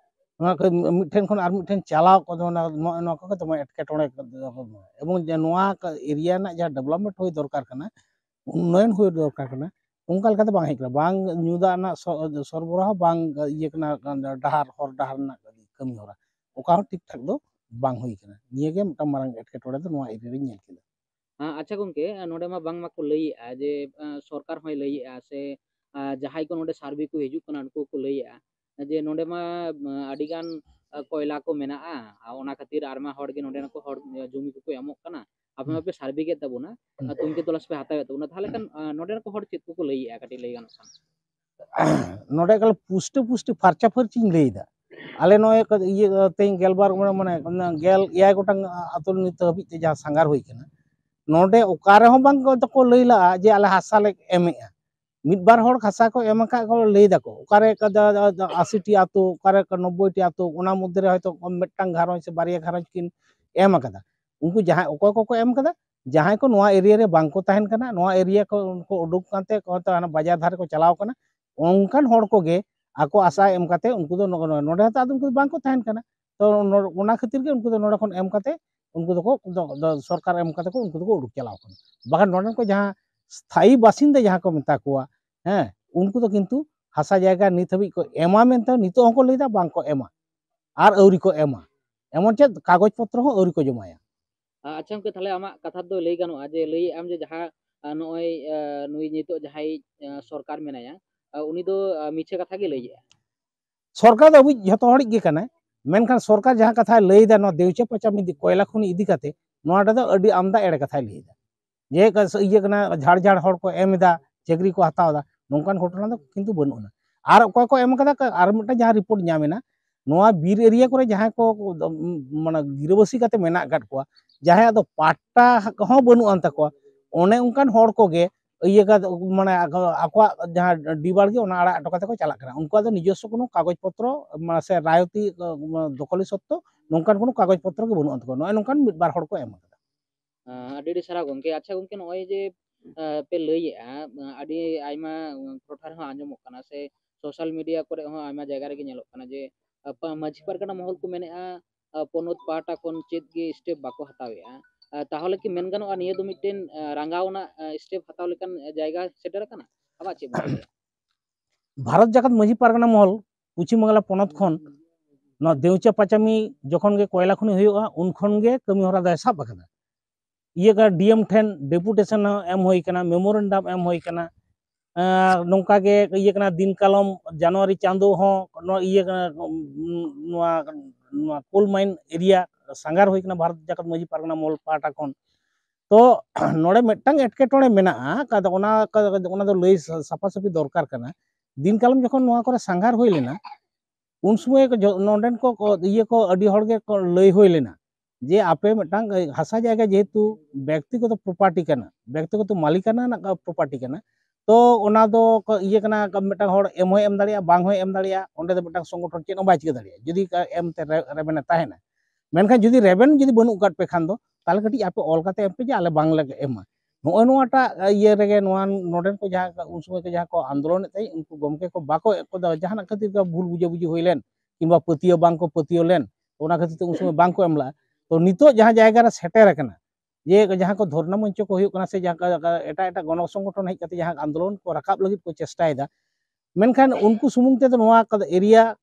ᱱᱚᱣᱟ ᱠᱚ ᱢᱤᱫᱴᱷᱮᱱ ᱠᱷᱚᱱ ᱟᱨ ᱢᱤᱫᱴᱷᱮᱱ ᱪᱟᱞᱟᱣ ᱠᱚ ᱫᱚ ᱚᱱᱟ, ᱱᱚᱜᱼᱚ ᱱᱚᱣᱟ ᱠᱚᱜᱮ ᱫᱚᱢᱮ ᱮᱴᱠᱮᱴᱚᱬᱮ ᱠᱚ ᱫᱚ᱾ ᱮᱵᱚᱝ ᱡᱮ ᱱᱚᱣᱟ ᱠᱚ ᱮᱨᱤᱭᱟ ᱨᱮᱱᱟᱜ ᱡᱟᱦᱟᱸ ᱰᱮᱵᱷᱞᱚᱯᱢᱮᱱᱴ ᱦᱩᱭ ᱫᱚᱨᱠᱟᱨ ᱠᱟᱱᱟ, ᱩᱱᱱᱚᱭᱚᱱ ᱦᱩᱭ ᱫᱚᱨᱠᱟᱨ ᱠᱟᱱᱟ, ᱚᱱᱠᱟ ᱞᱮᱠᱟᱛᱮ ᱵᱟᱝ ᱦᱮᱡ ᱠᱟᱱᱟ᱾ ᱵᱟᱝ ᱧᱩ ᱫᱟᱜ ᱨᱮᱱᱟᱜ ᱥᱚ-, ᱥᱚᱨᱵᱚᱨᱟᱦᱚ, ᱵᱟᱝ ᱤᱭᱟᱹ ᱠᱟᱱᱟ, ᱰᱟᱦᱟᱨ, ᱦᱚᱨ ᱰᱟᱦᱟᱨ ᱨᱮᱱᱟᱜ ᱠᱟᱹᱢᱤ ᱦᱚᱨᱟ, ᱚᱠᱟ ᱦᱚᱸ ᱴᱷᱤᱠ ᱴᱷᱟᱠ ᱫᱚ ᱵᱟᱝ ᱦᱩᱭ ᱠᱟᱱᱟ᱾ ᱱᱤᱭᱟᱹ ᱜᱮ ᱢᱤᱫᱴᱟᱝ ᱢᱟᱨᱟᱝ ᱮᱴᱠᱮᱴᱚᱬᱮ ᱫᱚ ᱱᱚᱣᱟ ᱮᱨᱤᱭᱟ ᱨᱮᱧ ᱧᱮᱞ ᱠᱮᱫᱟ᱾ ᱟᱸ, ᱟᱪᱪᱷᱟ ᱜᱚᱢᱠᱮ, ᱟᱸ, ᱱᱚᱰᱮ ᱢᱟ ᱵᱟᱝᱢᱟ ᱠᱚ ᱞᱟᱹᱭᱮᱜᱼᱟ ᱡᱮ, ᱟᱸ, ᱥᱚᱨᱠᱟᱨ ᱦᱚᱸᱭ ᱞᱟᱹᱭᱮᱜᱼᱟ ᱥᱮ, ᱟᱸ, ᱡᱟᱦᱟᱸᱭ ᱠᱚ ᱱᱚᱰᱮ ᱥᱟᱨᱵᱷᱮ ᱠᱚ ᱦᱤᱡᱩᱜ ᱠᱟᱱᱟ, ᱩᱱᱠᱩ ᱠᱚ ᱞᱟᱹᱭᱮᱜᱼᱟ ᱡᱮ ᱱᱚᱰᱮ ᱢᱟ, ᱟᱸ, ᱟᱹᱰᱤᱜᱟᱱ, ᱟᱸ, ᱠᱚᱭᱞᱟ ᱠᱚ ᱢᱮᱱᱟᱜᱼᱟ, ᱟᱨ ᱚᱱᱟ ᱠᱷᱟᱹᱛᱤᱨ ᱟᱨᱢᱟ ᱦᱚᱲ ᱜᱮ ᱱᱚᱰᱮᱱ ᱠᱚ ᱦᱚᱲ, ᱟᱸ, ᱡᱚᱢᱤ ᱠᱚᱠᱚ ᱮᱢᱚᱜ ᱠᱟᱱᱟ, ᱟᱯᱮ ᱦᱩᱸ᱾ ᱢᱟᱯᱮ ᱥᱟᱨᱵᱷᱮ ᱠᱮᱫ ᱛᱟᱵᱚᱱᱟ, ᱦᱩᱸ᱾ ᱟᱨ ᱛᱩᱱᱠᱷᱤ ᱛᱚᱞᱟᱥ ᱯᱮ ᱦᱟᱛᱟᱣᱮᱫ ᱛᱟᱵᱚᱱᱟ, ᱛᱟᱦᱚᱞᱮ ᱠᱷᱟᱱ, ᱟᱸ, ᱱᱚᱰᱮᱱ ᱠᱚ ᱦᱚᱲ ᱪᱮᱫ ᱠᱚᱠᱚ ᱞᱟᱹᱭᱮᱜᱼᱟ, ᱠᱟᱹᱴᱤᱡ ᱞᱟᱹᱭ ᱜᱟᱱᱚᱜ ᱠᱷᱟᱱ? ᱱᱚᱰᱮ ᱮᱠᱟᱞ ᱯᱩᱥᱴᱟᱹ ᱯᱩᱥᱴᱤ ᱯᱷᱟᱨᱪᱟ ᱯᱷᱟᱹᱨᱪᱤᱧ ᱞᱟᱹᱭᱫᱟ᱾ ᱟᱞᱮ ᱱᱚᱜᱼᱚᱭ ᱠᱚ ᱤᱭᱟᱹ ᱛᱮᱦᱮᱧ ᱜᱮᱞᱵᱟᱨ, ᱢᱟᱱᱮ, ᱢᱟᱱᱮ, ᱜᱮᱞ ᱮᱭᱟᱭ ᱜᱚᱴᱟᱝ ᱟᱹᱛᱩ ᱱᱤᱛ ᱦᱟᱹᱵᱤᱡ ᱛᱮ ᱡᱟᱦᱟᱸ ᱥᱟᱸᱜᱷᱟᱨ ᱦᱩᱭ ᱠᱟᱱᱟ, ᱱᱚᱰᱮ ᱚᱠᱟ ᱨᱮᱦᱚᱸ ᱵᱟᱝ ᱠᱚ ᱞᱟᱹᱭ ᱞᱟᱜᱼᱟ ᱡᱮ ᱟᱞᱮ ᱦᱟᱥᱟ ᱞᱮ ᱮᱢᱮᱜᱼᱟ᱾ ᱢᱤᱫ ᱵᱟᱨ ᱦᱚᱲ ᱦᱟᱥᱟ ᱠᱚ ᱮᱢ ᱟᱠᱟᱫ ᱠᱚ ᱞᱟᱹᱭ ᱫᱟᱠᱚ, ᱚᱠᱟᱨᱮ ᱠᱟᱫᱟ, ᱟᱥᱤ ᱴᱤ ᱟᱹᱛᱩ, ᱚᱠᱟᱨᱮ ᱱᱚᱵᱵᱳᱭ ᱴᱤ ᱟᱹᱛᱩ, ᱚᱱᱟ ᱢᱚᱫᱽᱫᱷᱮ ᱨᱮ ᱦᱚᱭᱛᱳ ᱢᱤᱫᱴᱟᱝ ᱜᱷᱟᱨᱚᱸᱡᱽ ᱥᱮ ᱵᱟᱨᱭᱟ ᱜᱷᱟᱨᱚᱸᱡᱽ ᱠᱤᱱ ᱮᱢ ᱟᱠᱟᱫᱟ᱾ ᱩᱱᱠᱩ ᱡᱟᱦᱟᱸᱭ, ᱚᱠᱚᱭ ᱠᱚᱠᱚ ᱮᱢ ᱟᱠᱟᱫᱟ, ᱡᱟᱦᱟᱸᱭ ᱠᱚ ᱱᱚᱣᱟ ᱮᱨᱤᱭᱟ ᱨᱮ ᱵᱟᱝ ᱠᱚ ᱛᱟᱦᱮᱱ ᱠᱟᱱᱟ, ᱱᱚᱣᱟ ᱮᱨᱤᱭᱟ ᱠᱚ ᱩᱰᱩᱠ ᱠᱟᱱᱛᱮ ᱦᱚᱭᱛᱳ ᱦᱟᱱᱟ ᱵᱟᱡᱟᱨ ᱫᱷᱟᱨᱮ ᱠᱚ ᱪᱟᱞᱟᱣ ᱠᱟᱱᱟ, ᱚᱱᱠᱟᱱ ᱦᱚᱲ ᱠᱚᱜᱮ ᱟᱠᱚ ᱟᱥᱟ ᱮᱢ ᱠᱟᱛᱮ ᱩᱱᱠᱩ ᱫᱚ ᱱᱚᱜᱼᱚ ᱱᱚᱰᱮ ᱦᱚᱸᱛᱚ ᱟᱫᱚ ᱩᱱᱠᱩ ᱫᱚ ᱵᱟᱝ ᱠᱚ ᱛᱟᱦᱮᱱ ᱠᱟᱱᱟ᱾ ᱛᱚ ᱱᱚ-, ᱚᱱᱟ ᱠᱷᱟᱹᱛᱤᱨ ᱜᱮ ᱩᱱᱠᱩ ᱫᱚ ᱱᱚᱰᱮ ᱠᱷᱚᱱ ᱮᱢ ᱠᱟᱛᱮ ᱩᱱᱠᱩ ᱫᱚᱠᱚ ᱫᱚ- ᱫᱚ ᱥᱚᱨᱠᱟᱨ ᱮᱢ ᱠᱟᱛᱮ ᱠᱚ ᱩᱱᱠᱩ ᱫᱚᱠᱚ ᱩᱰᱩᱠ ᱪᱟᱞᱟᱣ ᱠᱟᱱᱟ᱾ ᱵᱟᱠᱷᱟᱱ ᱱᱚᱰᱮᱱ ᱠᱚ ᱡᱟᱦᱟᱸ ᱥᱛᱷᱟᱭᱤ ᱵᱟᱥᱤᱱᱫᱟ ᱡᱟᱦᱟᱸ ᱠᱚ ᱢᱮᱛᱟ ᱠᱚᱣᱟ, ᱦᱮᱸ, ᱩᱱᱠᱩ ᱫᱚ ᱠᱤᱱᱛᱩ ᱦᱟᱥᱟ ᱡᱟᱭᱜᱟ ᱱᱤᱛ ᱦᱟᱹᱵᱤᱡ ᱠᱚ ᱮᱢᱟ ᱢᱮᱱᱛᱮ ᱱᱤᱛᱚᱜ ᱦᱚᱸᱠᱚ ᱞᱟᱹᱭᱫᱟ ᱵᱟᱝ ᱠᱚ ᱮᱢᱟ, ᱟᱨ ᱟᱹᱣᱨᱤ ᱠᱚ ᱮᱢᱟ, ᱮᱢᱚᱱ ᱪᱮᱫ ᱠᱟᱜᱚᱡᱽ ᱯᱚᱛᱨᱚ ᱦᱚᱸ ᱟᱹᱣᱨᱤ ᱠᱚ ᱡᱚᱢᱟᱭᱟ᱾ ᱟᱪᱪᱷᱟ ᱜᱚᱢᱠᱮ, ᱛᱟᱦᱚᱞᱮ ᱟᱢᱟᱜ ᱠᱟᱛᱷᱟ ᱫᱚ ᱞᱟᱹᱭ ᱜᱟᱱᱚᱜᱼᱟ ᱡᱮ ᱞᱟᱹᱭᱮᱫ ᱟᱢ ᱡᱮ ᱡᱟᱦᱟᱸ ᱱᱚᱜᱼᱚᱭ ᱱᱩᱭ ᱱᱤᱛᱚᱜ ᱡᱟᱦᱟᱸᱭ ᱥᱚᱨᱠᱟᱨ ᱢᱮᱱᱟᱭᱟ, ᱩᱱᱤ ᱫᱚ ᱢᱤᱪᱷᱟᱹ ᱠᱟᱛᱷᱟ ᱜᱮ ᱞᱟᱹᱭᱮᱫᱼᱟ᱾ ᱥᱚᱨᱠᱟᱨ ᱫᱚ ᱟᱵᱚᱭᱤᱡ ᱡᱷᱚᱛᱚ ᱦᱚᱲᱤᱡ ᱜᱮ ᱠᱟᱱᱟᱭ, ᱢᱮᱱᱠᱷᱟᱱ ᱥᱚᱨᱠᱟᱨ ᱡᱟᱦᱟᱸ ᱠᱟᱛᱷᱟᱭ ᱞᱟᱹᱭᱫᱟ ᱱᱚᱣᱟ ᱫᱮᱣᱪᱟ ᱯᱟᱪᱟᱢᱤ ᱤᱫᱤ ᱠᱚᱭᱞᱟ ᱠᱷᱚᱱᱤ ᱤᱫᱤ ᱠᱟᱛᱮ, ᱱᱚᱣᱟ ᱨᱮᱫᱚ ᱟᱹᱰᱤ ᱟᱢᱫᱟ ᱮᱲᱮ ᱠᱟᱛᱷᱟᱭ ᱞᱟᱹᱭᱫᱟ᱾ ᱡᱮ ᱤᱭᱟᱹ ᱠᱟᱱᱟ, ᱡᱷᱟᱲ ᱡᱷᱟᱲ ᱦᱚᱲ ᱠᱚ ᱮᱢ ᱮᱫᱟ, ᱪᱟᱹᱠᱨᱤ ᱠᱚ ᱦᱟᱛᱟᱣ ᱮᱫᱟ, ᱱᱚᱝᱠᱟᱱ ᱜᱷᱚᱴᱚᱱᱟ ᱫᱚ ᱠᱤᱱᱛᱩ ᱵᱟᱹᱱᱩᱜ ᱟᱱᱟ᱾ ᱟᱨ ᱚᱠᱚᱭ ᱠᱚ ᱮᱢ ᱠᱟᱫᱟ, ᱟᱨ ᱢᱤᱫᱴᱟᱝ ᱡᱟᱦᱟᱸ ᱨᱤᱯᱳᱨᱴ ᱧᱟᱢ ᱮᱱᱟ, ᱱᱚᱣᱟ ᱵᱤᱨ ᱮᱨᱤᱭᱟ ᱠᱚᱨᱮ ᱡᱟᱦᱟᱸᱭ ᱠᱚ ᱢᱟᱱᱮ ᱜᱤᱨᱟᱹᱵᱟᱹᱥᱤ ᱠᱟᱛᱮ ᱢᱮᱱᱟᱜ ᱟᱠᱟᱫ ᱠᱚᱣᱟ, ᱡᱟᱦᱟᱸᱭᱟᱜ ᱫᱚ ᱯᱟᱴᱴᱟ ᱦᱚᱸ ᱵᱟᱹᱱᱩᱜ ᱟᱱ ᱛᱟᱠᱚᱣᱟ, ᱚᱱᱮ ᱚᱱᱠᱟᱱ ᱦᱚᱲ ᱠᱚᱜᱮ ᱤᱭᱟᱹ ᱠᱟᱛᱮ ᱢᱟᱱᱮ ᱟᱠᱚᱣᱟᱜ ᱡᱟᱦᱟᱸ ᱰᱤ ᱵᱟᱲᱜᱮ ᱚᱱᱟ ᱟᱲᱟᱜ ᱦᱚᱴᱚ ᱠᱟᱛᱮ ᱠᱚ ᱪᱟᱞᱟᱜ ᱠᱟᱱᱟ᱾ ᱩᱱᱠᱩᱣᱟᱜ ᱫᱚ ᱱᱤᱡᱚᱥᱥᱚ ᱠᱳᱱᱳ ᱠᱟᱜᱚᱡᱽ ᱯᱚᱛᱨᱚ ᱥᱮ ᱨᱟᱭᱚᱛᱤ ᱫᱚᱠᱷᱚᱞᱤ ᱥᱚᱛᱛᱚ ᱱᱚᱝᱠᱟᱱ ᱠᱳᱱᱳ ᱠᱟᱜᱚᱡᱽ ᱯᱚᱛᱨᱚ ᱜᱮ ᱵᱟᱹᱱᱩᱜ ᱟᱱ ᱛᱟᱠᱚᱣᱟ᱾ ᱱᱚᱜᱼᱚᱭ ᱱᱚᱝᱠᱟᱱ ᱢᱤᱫ ᱵᱟᱨ ᱦᱚᱲ ᱠᱚ ᱮᱢ ᱟᱠᱟᱫᱟ᱾ ᱟᱹᱰᱤ ᱟᱹᱰᱤ ᱥᱟᱨᱦᱟᱣ ᱜᱚᱢᱠᱮ᱾ ᱟᱪᱪᱷᱟ ᱜᱚᱢᱠᱮ, ᱱᱚᱜᱼᱚᱭ ᱡᱮ ᱯᱮ ᱞᱟᱹᱭᱮᱜᱼᱟ, ᱟᱹᱰᱤ ᱟᱭᱢᱟ ᱴᱚᱴᱷᱟ ᱨᱮᱦᱚᱸ ᱟᱸᱡᱚᱢᱚᱜ ᱠᱟᱱᱟ ᱥᱮ ᱥᱳᱥᱟᱞ ᱢᱤᱰᱤᱭᱟ ᱠᱚᱨᱮ ᱦᱚᱸ ᱟᱭᱢᱟ ᱡᱟᱭᱜᱟ ᱨᱮᱜᱮ ᱧᱮᱞᱚᱜ ᱠᱟᱱᱟ ᱡᱮ ᱢᱟᱹᱡᱷᱤ ᱯᱟᱨᱜᱟᱱᱟ ᱢᱚᱦᱚᱞ ᱠᱚ ᱢᱮᱱᱮᱜᱼᱟ ᱯᱚᱱᱚᱛ ᱯᱟᱦᱴᱟ ᱠᱷᱚᱱ ᱪᱮᱫ ᱜᱮ ᱥᱴᱮᱯ ᱵᱟᱠᱚ ᱦᱟᱛᱟᱣᱮᱜᱼᱟ᱾ ᱛᱟᱦᱚᱞᱮ ᱠᱤ ᱢᱮᱱ ᱜᱟᱱᱚᱜᱼᱟ ᱱᱤᱭᱟᱹ ᱫᱚ ᱢᱤᱫᱴᱮᱱ ᱨᱟᱸᱜᱟᱣ ᱟᱱᱟᱜ ᱥᱴᱮᱯ ᱦᱟᱛᱟᱣ ᱞᱮᱠᱟᱱ ᱡᱟᱭᱜᱟ ᱥᱮᱴᱮᱨ ᱟᱠᱟᱱᱟ? ᱟᱵᱟᱨ ᱪᱮᱫ ᱵᱚᱱ ᱞᱟᱹᱭᱟ? ᱵᱷᱟᱨᱚᱛ ᱡᱟᱠᱟᱛ ᱢᱟᱹᱡᱷᱤ ᱯᱟᱨᱜᱟᱱᱟ ᱢᱚᱦᱚᱞ ᱯᱚᱪᱷᱤᱢ ᱵᱟᱝᱞᱟ ᱯᱚᱱᱚᱛ ᱠᱷᱚᱱ ᱱᱚᱣᱟ ᱫᱮᱣᱪᱟ ᱯᱟᱪᱟᱢᱤ ᱡᱚᱠᱷᱚᱱ ᱜᱮ ᱠᱚᱭᱞᱟ ᱠᱷᱚᱱᱤ ᱦᱩᱭᱩᱜᱼᱟ, ᱩᱱ ᱠᱷᱚᱱ ᱜᱮ ᱠᱟᱹᱢᱤ ᱦᱚᱨᱟ ᱫᱚᱭ ᱥᱟᱵ ᱟᱠᱟᱫᱟ᱾ ᱤᱭᱟᱹ ᱠᱟᱱᱟ, ᱰᱤ ᱮᱢ ᱴᱷᱮᱱ ᱰᱮᱯᱩᱴᱮᱥᱚᱱ ᱦᱚᱸ ᱮᱢ ᱦᱩᱭ ᱠᱟᱱᱟ, ᱢᱮᱢᱳᱨᱮᱱᱰᱟᱢ ᱮᱢ ᱦᱩᱭ ᱠᱟᱱᱟ᱾ ᱱᱚᱝᱠᱟ ᱜᱮ ᱤᱭᱟᱹ ᱠᱟᱱᱟ, ᱫᱤᱱ ᱠᱟᱞᱚᱢ ᱡᱟᱱᱩᱣᱟᱨᱤ ᱪᱟᱸᱫᱳ ᱦᱚᱸ ᱱᱚᱣᱟ ᱤᱭᱟᱹ ᱠᱟᱱᱟ, ᱱᱚᱣᱟ ᱱᱚᱣᱟ ᱠᱳᱞ ᱢᱟᱭᱤᱱ ᱮᱨᱤᱭᱟ ᱥᱟᱸᱜᱷᱟᱨ ᱦᱩᱭ ᱠᱟᱱᱟ ᱵᱷᱟᱨᱚᱛ ᱡᱟᱠᱟᱛ ᱢᱟᱹᱡᱷᱤ ᱯᱟᱨᱜᱟᱱᱟ ᱢᱚᱦᱚᱞ ᱯᱟᱦᱴᱟ ᱠᱷᱚᱱ᱾ ᱛᱚ ᱱᱚᱰᱮ ᱢᱤᱫᱴᱟᱝ ᱮᱴᱠᱮᱴᱚᱬᱮ ᱢᱮᱱᱟᱜᱼᱟ, ᱠᱟᱫᱟ ᱚᱱᱟ ᱚᱱᱟ ᱫᱚ ᱞᱟᱹᱭ ᱥᱟᱯᱷᱟᱥᱟᱹᱯᱷᱤ ᱫᱚᱨᱠᱟᱨ ᱠᱟᱱᱟ᱾ ᱫᱤᱱ ᱠᱟᱞᱚᱢ ᱡᱚᱠᱷᱚᱱ ᱱᱚᱣᱟ ᱠᱚᱨᱮ ᱥᱟᱸᱜᱷᱟᱨ ᱦᱩᱭ ᱞᱮᱱᱟ, ᱩᱱ ᱥᱚᱢᱚᱭ ᱠᱚ ᱡᱚ- ᱱᱚᱰᱮᱱ ᱠᱚ ᱠᱚ- ᱤᱭᱟᱹ ᱠᱚ ᱟᱹᱰᱤ ᱦᱚᱲ ᱜᱮ ᱠᱚ ᱞᱟᱹᱭ ᱦᱩᱭ ᱞᱮᱱᱟ ᱡᱮ ᱟᱯᱮ ᱢᱤᱫᱴᱟᱝ ᱦᱟᱥᱟ ᱡᱟᱭᱜᱟ ᱡᱮᱦᱮᱛᱩ ᱵᱮᱠᱛᱤᱜᱚᱛᱚ ᱯᱨᱚᱯᱟᱨᱴᱤ ᱠᱟᱱᱟ, ᱵᱮᱠᱛᱤᱜᱚᱛᱚ ᱢᱟᱞᱤᱠᱟᱱᱟ ᱨᱮᱱᱟᱜ ᱯᱨᱚᱯᱟᱨᱴᱤ ᱠᱟᱱᱟ, ᱛᱚ ᱚᱱᱟ ᱫᱚ ᱠᱚ ᱤᱭᱟᱹ ᱠᱟᱱᱟ, ᱠᱚ ᱢᱤᱫᱴᱟᱝ ᱦᱚᱲ ᱮᱢ ᱦᱚᱸᱭ ᱮᱢ ᱫᱟᱲᱮᱭᱟᱜᱼᱟ, ᱵᱟᱝ ᱦᱚᱸᱭ ᱮᱢ ᱫᱟᱲᱮᱭᱟᱜᱼᱟ, ᱚᱸᱰᱮ ᱫᱚ ᱢᱤᱫᱴᱟᱝ ᱥᱚᱝᱜᱚᱴᱷᱚᱱ ᱪᱮᱫ ᱦᱚᱸ ᱵᱟᱭ ᱪᱤᱠᱟᱹ ᱫᱟᱲᱮᱭᱟᱜᱼᱟ ᱡᱩᱫᱤ ᱮᱢ ᱛᱮ ᱨᱮ- ᱨᱮᱵᱮᱱᱮ ᱛᱟᱦᱮᱱᱟ᱾ ᱢᱮᱱᱠᱷᱟᱱ ᱡᱩᱫᱤ ᱨᱮᱵᱮᱱ ᱡᱩᱫᱤ ᱵᱟᱹᱱᱩᱜ ᱟᱠᱟᱫ ᱯᱮ ᱠᱷᱟᱱ ᱫᱚ ᱛᱟᱦᱚᱞᱮ ᱠᱟᱹᱴᱤᱡ ᱟᱯᱮ ᱚᱞ ᱠᱟᱛᱮ ᱮᱢ ᱯᱮ ᱡᱮ ᱟᱞᱮ ᱵᱟᱝᱞᱮ ᱮᱢᱟ᱾ ᱱᱚᱜᱼᱚᱭ ᱱᱚᱣᱟᱴᱟᱜ ᱤᱭᱟᱹ ᱨᱮᱜᱮ ᱱᱚᱣᱟ ᱱᱚᱰᱮᱱ ᱠᱚ ᱡᱟᱦᱟᱸ ᱩᱱ ᱥᱚᱢᱚᱭ ᱠᱚ ᱡᱟᱦᱟᱸ ᱠᱚ ᱟᱱᱫᱳᱞᱚᱱᱮᱫ ᱛᱟᱦᱮᱸᱫ ᱩᱱᱠᱩ ᱜᱚᱢᱠᱮ ᱠᱚ ᱵᱟᱠᱚ ᱮᱢ ᱠᱟᱫᱟ, ᱡᱟᱦᱟᱱᱟᱜ ᱠᱷᱟᱹᱛᱤᱨ ᱜᱮ ᱵᱷᱩᱞ ᱵᱩᱡᱷᱟᱹᱵᱩᱡᱷᱤ ᱦᱩᱭ ᱞᱮᱱ ᱠᱤᱝᱵᱟ ᱯᱟᱹᱛᱭᱟᱹᱣ ᱵᱟᱝ ᱠᱚ ᱯᱟᱹᱛᱭᱟᱹᱣ ᱞᱮᱱ, ᱚᱱᱟ ᱠᱷᱟᱹᱛᱤᱨ ᱛᱮ ᱩᱱ ᱥᱚᱢᱚᱭ ᱵᱟᱝ ᱠᱚ ᱮᱢ ᱞᱮᱫᱼᱟ᱾ ᱛᱚ ᱱᱤᱛᱚᱜ ᱡᱟᱦᱟᱸ ᱡᱟᱭᱜᱟ ᱨᱮ ᱥᱮᱴᱮᱨ ᱟᱠᱟᱱᱟ, ᱡᱮ ᱡᱟᱦᱟᱸ ᱠᱚ ᱫᱷᱚᱨᱱᱟ ᱢᱚᱧᱪᱚ ᱠᱚ ᱦᱩᱭᱩᱜ ᱠᱟᱱᱟ ᱥᱮ ᱡᱟᱦᱟᱸ ᱠᱚ ᱮᱴᱟᱜ ᱮᱴᱟᱜ ᱜᱚᱱᱚ ᱥᱚᱝᱜᱚᱴᱷᱚᱱ ᱦᱮᱡ ᱠᱟᱛᱮ ᱡᱟᱦᱟᱸ ᱟᱱᱫᱳᱞᱚᱱ ᱠᱚ ᱨᱟᱠᱟᱵ ᱞᱟᱹᱜᱤᱫ ᱠᱚ ᱪᱮᱥᱴᱟᱭᱮᱫᱟ, ᱢᱮᱱᱠᱷᱟᱱ ᱩᱱᱠᱩ ᱥᱩᱢᱩᱝ ᱛᱮᱫᱚ ᱱᱚᱣᱟ ᱮᱨᱤᱭᱟ